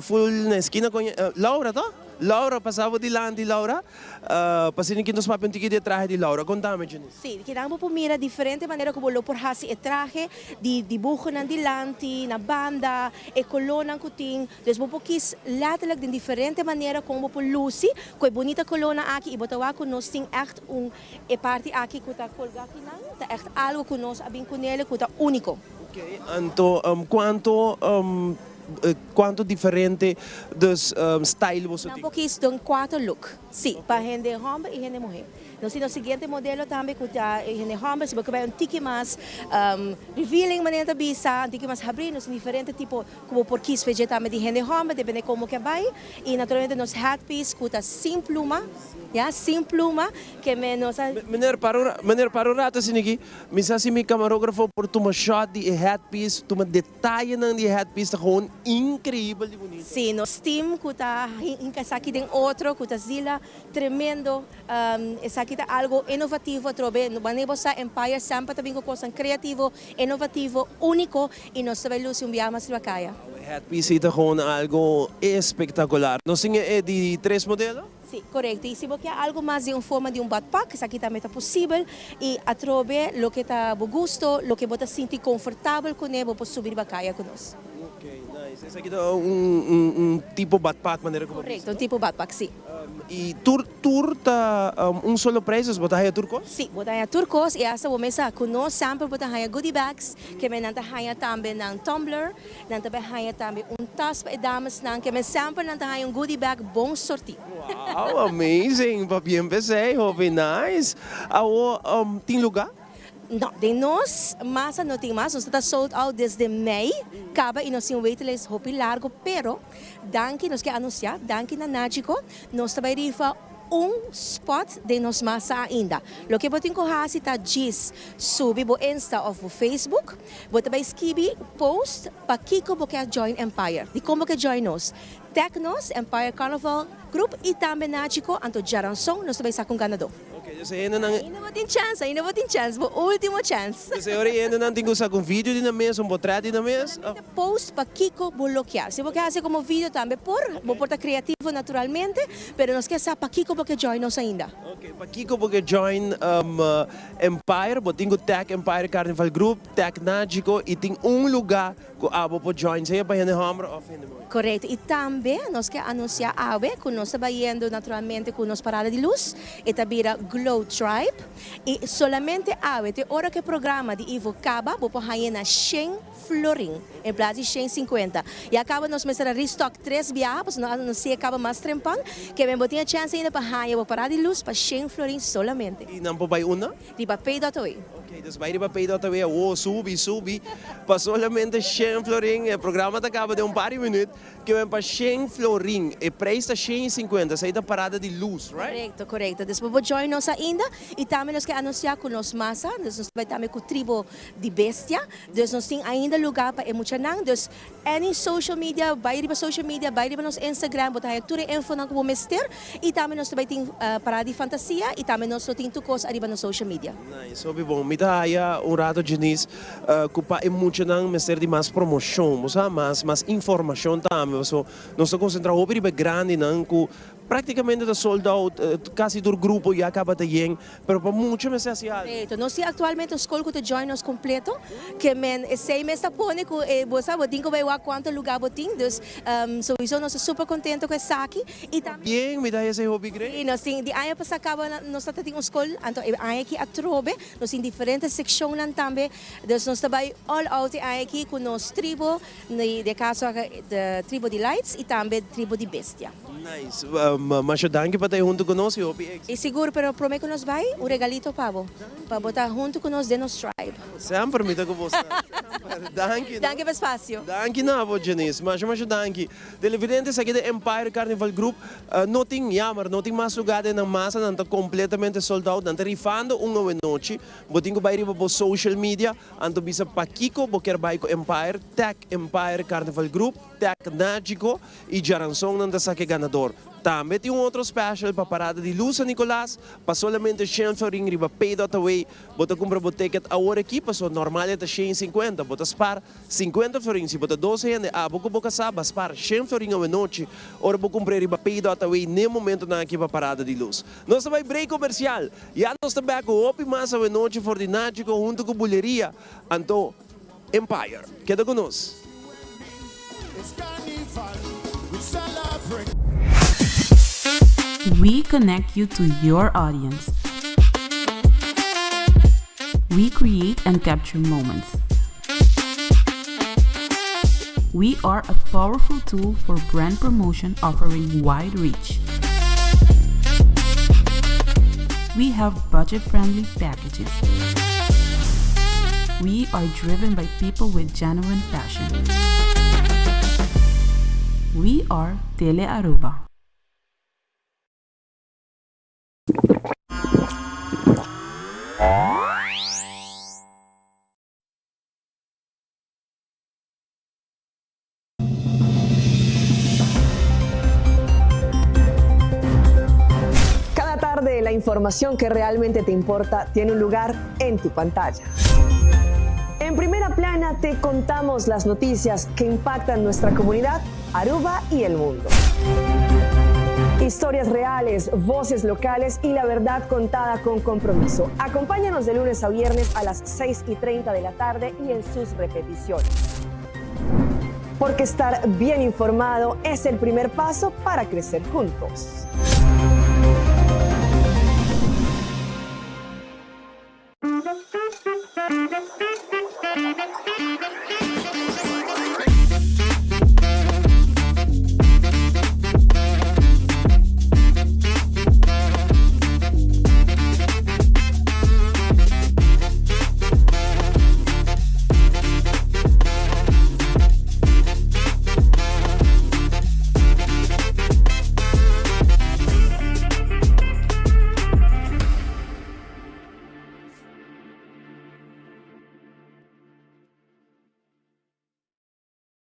full na esquina con Laura to? Laura pasa bo dilanti Laura pa asina ki nos papia un tiki di e trahe di Laura. Contame Janice. Si, kinan bo por mira diferente manera cu bo lo por haci e trahe di dibuhonan dilanti, na banda, e colornan cu tin. Dus bo por kies letterlijk den diferente manera con bo por luci cu e bunita colornan aki y bo ta wak cu nos tin echt un E parti aki ku ta kolgá akinan ta ègt algu ku nos a bin kunele ku ta úniko. Oké, anto kuantu kuantu diferente dus style boso Nan tin? por kis den kuater look, sí, pa hende hòmber i hende muhé. Nos tin nos siguiente modelo tambe ku ta hende hòmber, si bo ke bai un tiki mas revealing manera ta bisa, un tiki mas habrí, nos tin diferente tipo ku bo por kis pa dje tambe di hende hòmber, depende kon bo ke bai. I naturalmente nos headpiece ku ta sin pluma. Ya, sin pluma, ke me nos a. Meneer, para un, meneer, para un rato asina aki. Mi sa si mi camarógrafo por tuma shot di e headpiece, tuma detayenan di e headpiece, ta gewoon increibel di bunito. Si, nos team cu ta hinca esaki den otro, cu ta zila tremendo. Esaki ta algo innovativo atrobe. Wanneer bo sa Empire semper ta bin cu cosnan creativo, innovativo, unico y nos ta bay luci un biaha mas riba caya. E headpiece ey ta gewoon algo espectacular. Nos tin e di tres modelo? Sí, korekto. I si bo ke algu mas den un forma di un badpak, esaki tambe ta posibel. I atrobe loke ta bo gusto, loke bo ta sinti konfortabel kuné, bo por subi riba kaya ku nos. Ok, nice. Esaki ta un un tipo badpak manera ku bo bisa, no? Korekto, un tipo badpak, sí. I tur tur ta un solo prijs, dus bo ta haya tur kos? Sí, bo ta haya tur kos i asta bo mes sa ku nos semper bo ta haya goodie bags, ke men nan ta haya tambe nan tumbler. Nan ta bai haña tambe un tas pa e damesnan ke men semper nan ta haña un goodie bag bon sorti. Wow amazing pabien p'esei hopi nice. Awo tin luga? No, den nos masa no tin mas, nos ta ta sold out desde mei kaba i nos tin un waitlist hopi largo pero danki nos ke anuncia danki na Nagico nos ta bai rifa un spot den nos masa ainda. Loke bo tin ku hasi ta djis subi bo Insta of bo Facebook. Bo ta bai skibi post pakiko bo ke a join Empire, dikon bo ke join nos. Tag nos, Empire Carnival Group i tambe Nachico, anto djaranson nos ta bai saka un ganadó. Ok, dus e hendenan. Ainda bo tin chèns, ainda bo tin chèns, bo último chèns. Dus e ora e hendenan tin ku saka un video di nan mes, un potret di nan mes? Solamente post pakiko bo lo kier. Si bo ke hasi komo video tambe por, bo por ta kreativo naturalmente, pero nos ke sa pakiko bo ke join nos ainda. Ok, pakiko bo ke join Empire, bo tin ku tag Empire Carnival Group, tag Nagico y tin un luga ku abo por join, sea pa hende homber of hende muher. Korekto, y tambe nos ke anuncia awe ku nos ta bayendo naturalmente ku nos parada di luz, e ta bira Glow Tribe, y solamente awe te ora ku e programa di Ivo kaba bo por hañ'e na shen florin en plaas di shen sinkuenta. Ya kaba nos mester a restock tres biaha pasobra nos a anuncia kaba mas trempan, ke men bo tin e chance ainda pa haña bo parada di luz pa shen florin solamente. Y nan por bay unda? Riba pay dot oe. Ok, Ok, dus bai riba pay.aw awo, subi, subi, pa solamente shen florin, e programa ta caba den un par di minuut, ke wen pa shen florin, e prijs ta shen y cincuenta, esey ta parada di luz, right? Correcto, correcto. Dus bo por join nos ainda y tambe nos ke anuncia cu nos masa, dus nos ta bai tambe cu tribo di bestia, dus nos tin ainda lugar pa e muchanan, dus Any social media, bai riba social media, bai riba nos Instagram, bo ta haña tur e infonan ku bo mester i tambe nos ta bai tin parada di fantasia i tambe nos lo tin tur kos ariba nos social media. Nice, hopi bon. Mi ta haya un rato Janice ku pa e muchanan mester di mas promoshon, bo sa, mas mas informashon tambe paso nos ta konsentrá hopi riba e grandinan ku praktikamente ta sold out, kasi tur grupo ya kaba ta yen. Pero pa mucha mester hasi algo. Correcto. Nos tin actualmente un school cu ta join nos completo. Ke men esey mes ta pone cu e bo sa bo tin cu bay wak cuanto lugar bo tin. Dus sowiso nos ta super contento cu esaki. Y tambe. Bien, mi ta haya esey hopi great. Si, nos tin di aña pasa caba nos ta tin un school anto e aña aki atrobe nos tin diferente seccionnan tambe. Dus nos ta bay all out e aña aki cu nos tribo, den caso aki tribo di lights y tambe tribo di bestia. Nice. Masha danki pa ta ei huntu ku nos y hopi éxito. Y sigur, pero prome ku nos bai, un regalito pa bo, pa bo ta huntu ku nos den nos tribe. Semper mi ta ku bo semper. Danki no. Danki pa espacio. Danki na bo Janice. Masha masha danki. Televidentes aki den Empire Carnival Group no tin jammer, no tin mas lugar den nan masa, nan ta completamente sold out, nan ta rifando un awenochi. Bo tin ku bai riba bo social media, anto bisa pakiko bo kier bai ku Empire, tag Empire Carnival Group, tag Nagico. Y djaranzonnan ta saca e ganador. Tambe tin un otro special pa parada di luz San Nicolas, pa solamente shen florin riba pay.away. Bo ta cumpra bo ticket awor aki, paso normal e ta shen y cincuenta. Bo ta spaar cincuenta florin. Si bo ta dos hende, abo cu bo casa, ba spaar shen florin awenochi ora bo cumpr'e riba pay.away n'e momentonan aki pa parada di luz. Nos ta bay break comercial. Ya nos ta bek cu hopi mas awenochi for di Nagico hunto cu Buleria. Anto. Empire. Keda ku nos. We connect you to your audience. We create and capture moments. We are a powerful tool for brand promotion offering wide reach. We have budget friendly packages. We are driven by people with genuine passion. We are Tele Aruba. Cada tarde la información que realmente te importa tiene un lugar en tu pantalla. En primera plana te contamos las noticias que impactan nuestra comunidad, Aruba y el mundo. Historias reales, voces locales y la verdad contada con compromiso. Acompáñanos de lunes a viernes a las 6 y 30 de la tarde y en sus repeticiones. Porque estar bien informado es el primer paso para crecer juntos.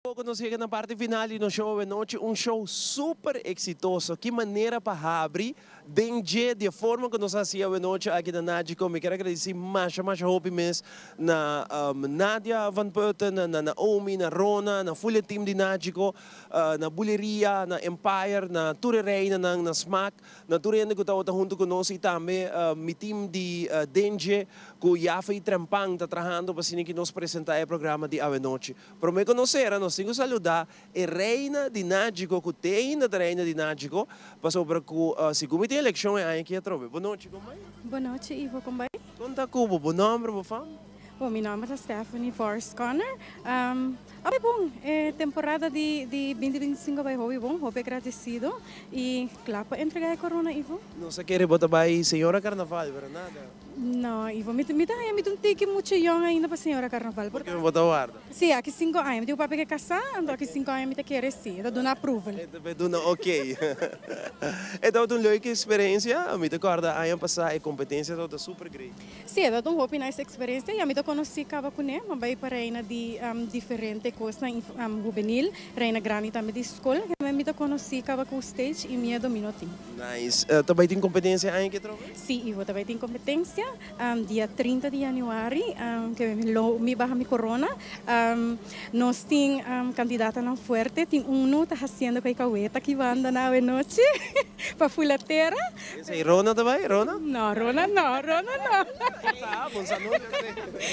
Poco nos yega na parti final di nos show awenochi, un show super exitoso. Ki manera pa habri den dje di e forma cu nos a haci awenochi aki na Nagico. Mi kier a gradici masha masha hopi mes na Nadia van Putten, na Naomi, na Rona, na full e team di Nagico, na Buleria, na Empire, na tur e reinanan, na Smaak. Na tur hende ku tabata huntu ku nos i tambe mi tim di Dengue ku Yafa i Trempan ta trahando pa asina ki nos presentá e programa di awenochi. Promé ku nos sera nos tin ku saludá e reina di Nagico ku te ainda ta reina di Nagico pasobra ku segun mi tin elekshon e aña aki atrobe. Bo nochi kon bai? Bo nochi Ivo kon bai? Kon ta ku bo? Bo nòmber, bo fam? Bo mi nòmber ta Stephanie Forrest Conner. A bai bon, e temporada di di binti binti sinku a bai hopi bon, hopi agradecido y kla pa entrega e corona Ivo. Nos a kere bo ta bai señora carnaval pero nada. No, Ivo, mi mi ta haña mi ta un tiki mucho yong ainda pa señora Carnaval. Por ke bo ta warda? Si, aki sinku aña. Mi tin un papia ke kasá, anto aki sinku aña mi ta kere si. E ta duna approval. E ta duna ok. E tabata un leuke experiencia. Mi ta kòrda aña pasá e kompetensia tabata super great. Si, e tabata un hopi nice experiencia i ami ta konosí kaba kuné. Mi a bai pa reina di diferente kosnan hubenil, reina grandi tambe di skol. Mi ta konosí kaba ku stage i miedo mi no tin. Nice. Ta bai tin kompetensia aña ke trobe? Si, Ivo, ta bai tin kompetensia dia 30 di januari ke mi lo mi baha mi korona. Nos tin kandidatanan fuerte. Tin unu ta hasiendo ku e kaweta ki banda na awenochi pa fula tera. Esei Rona ta bai? Rona? No, Rona no, Rona no. Ta, bon sa no.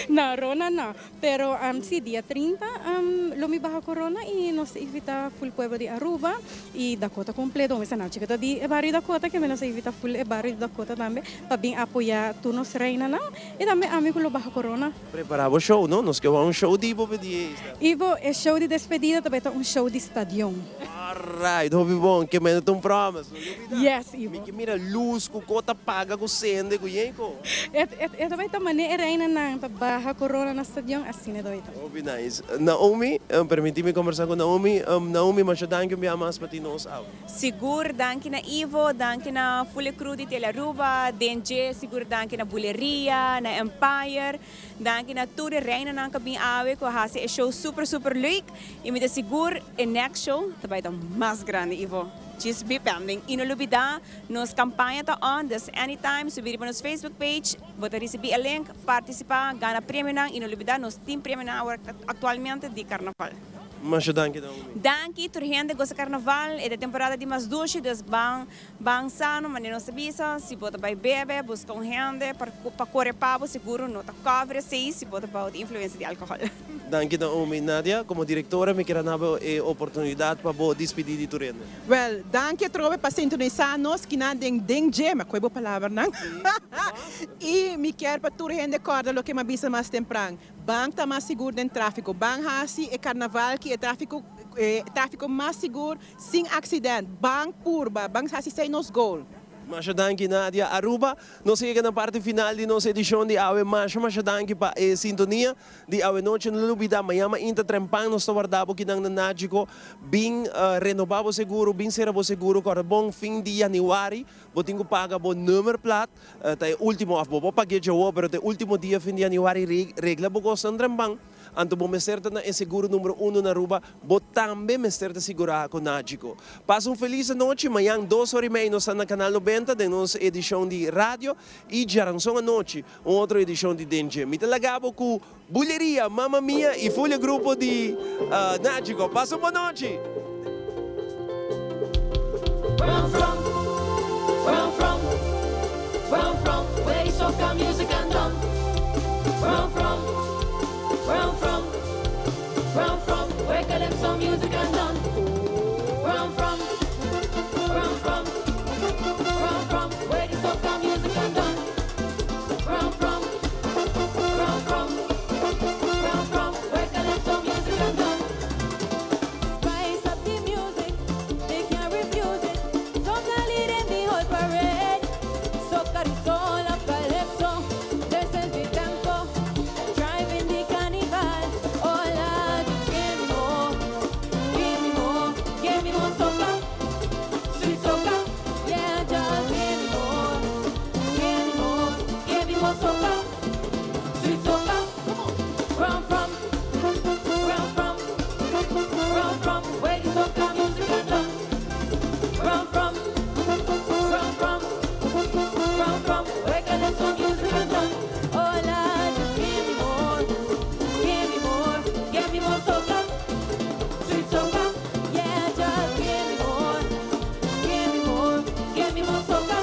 No, Rona no. Pero si, dia 30 lo mi baha corona y nos ta invita full pueblo di Aruba y Dakota completo. Mester nan chikito di e bario Dakota ke nos ta invita full e bario di Dakota tambe pa bin apoya tur nos reinanan y tambe ami cu lo baha corona. Prepara bo show no, nos ke wou un show di bo pa di esta. Ivo, e show di despedida ta bay ta un show di stadion. Alright, hopi bon, ke mende ta un promise, no lubida. Yes, Ivo. Mi ke mira luz ku ko ta paga ku sende ku yen ko. E ta bay ta mane e reinanan ta baha corona na stadion, asina e ta bay ta. Hopi nice. Naomi, permiti mi combersa ku Naomi. Naomi, masha danki un bia mas pa tin nos awe. Sigur danki na Ivo, danki na Fule Crew di Tele Aruba, den dje sigur danki na Buleria, na Empire, danki na tur e reinanan ku a bin awe ku a hasi e show super super leuk y mi ta sigur e next show ta bai ta mas grandi Ivo. Djis be pending y no lubida nos campaña ta on dus anytime subi riba nos Facebook page bo ta ricibi e link, participa, gana premionan y no lubida nos tin premionan awor actualmente di carnaval. Masha danki Naomi. Danki tur hende gosa carnaval e ta temporada di mas dushi dus ban ban sano manera nos ta bisa si bo ta bai bebe busca un hende pa core pa bo seguro no ta cover esey si bo ta bao di influencia di alcohol. Danki Naomi. Nadia, como directora mi kier a nabo e oportunidad pa bo dispidi di tur hende. Wel, danki atrobe pa sintonisa nos kinan den den dje, mi a koe bo palabranan, y mi kier pa tur hende corda loke mi a bisa mas tempran. Ban ta mas sigur den tráfiko. Ban hasi e karnaval ki e tráfiko e tráfiko mas sigur sin aksident. Ban purba, ban hasi esei nos goal. Masha danki Nadia. Aruba, nos a yega na parti final di nos edishon di awe. Masha masha danki pa e sintonia di awe nochi. No lubida, mañan mainta trempan nos ta warda bo kinan na Nagico. Bin renoba bo seguro, bin sera bo seguro. Kòrda bon, fin di yanüari bo tin ku paga bo nummerplaat. Ta e ultimo of bo por pagu'e djawo pero ta e ultimo dia fin di januari regla bo cosnan trempan anto bo mester ta na e seguro numero uno na Aruba bo tambe mester ta sigura cu Nagico. Pasa un feliz anochi mañan dos ora y mei nos ta na Canal 90 den nos edicion di radio y djaranson anochi un otro edicion di Den Dje. Mi ta laga bo cu Buleria, Mamma Mia y full e grupo di Nagico. Pasa un bon nochi! Where I'm from, where I'm from, where I'm from, where the soca music and done. Where I'm from, where I'm from, where I'm from, where calypso music and done. Where I'm from, where I'm from, where I'm from, where the soca music and done. Where I'm from, where I'm from, where I'm from, where calypso music and done. Spice up the music, they can't refuse it. Soca leading the whole parade. Soca the soul of calypso. This is the tempo, driving the carnival. Oh Lord, just give me more, give me more, give me more soca, sweet soca. Yeah, just give me more, give me more, give me more soca, sweet soca. Where I'm from, where I'm from, where I'm from, where the soca music and done. Where I'm from, where I'm from, where I'm from, where calypso music and done. Oh Lord, just give me more, give me more, give me more soca, sweet soca. Yeah, just give me more, give me more, give me more soca,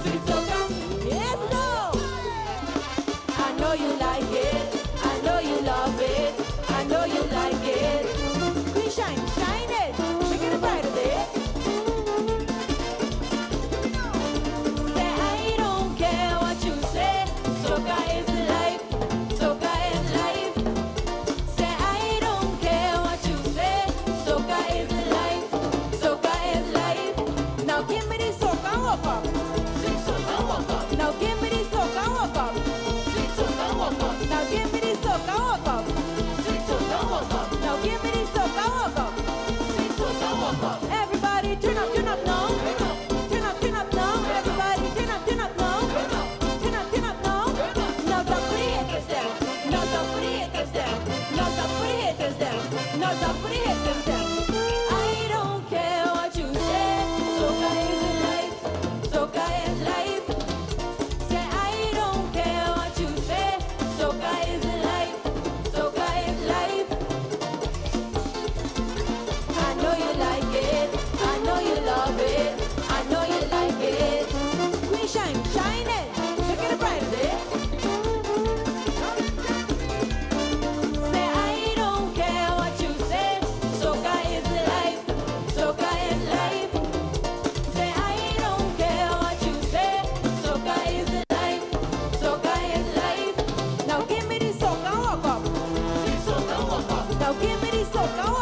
sweet soca. Yes, go. I know you like it. I know you love it. I know you like it. Queen shine, shine it, make it a brighter day. Say I don't care what you say. Soca is life. Soca is life. Say I don't care what you say. Soca is life. Soca is life. Now give me the soca walk up. Sweet soca walk up. Now give me the soca walk Stop put it hit them them. I don't care what you say. Soca is life. Soca is life. Say I don't care what you say. Soca is life. Soca is life. I know you like it. I know you love it. I know you like it. Queen shine, shine it. Look at the bright eh? Say I don't care what you say. Soca is life. Soca is life. Say I don't care what you say. Soca is life. Soca is life. Now give me the soca walk up. Now give me the soca.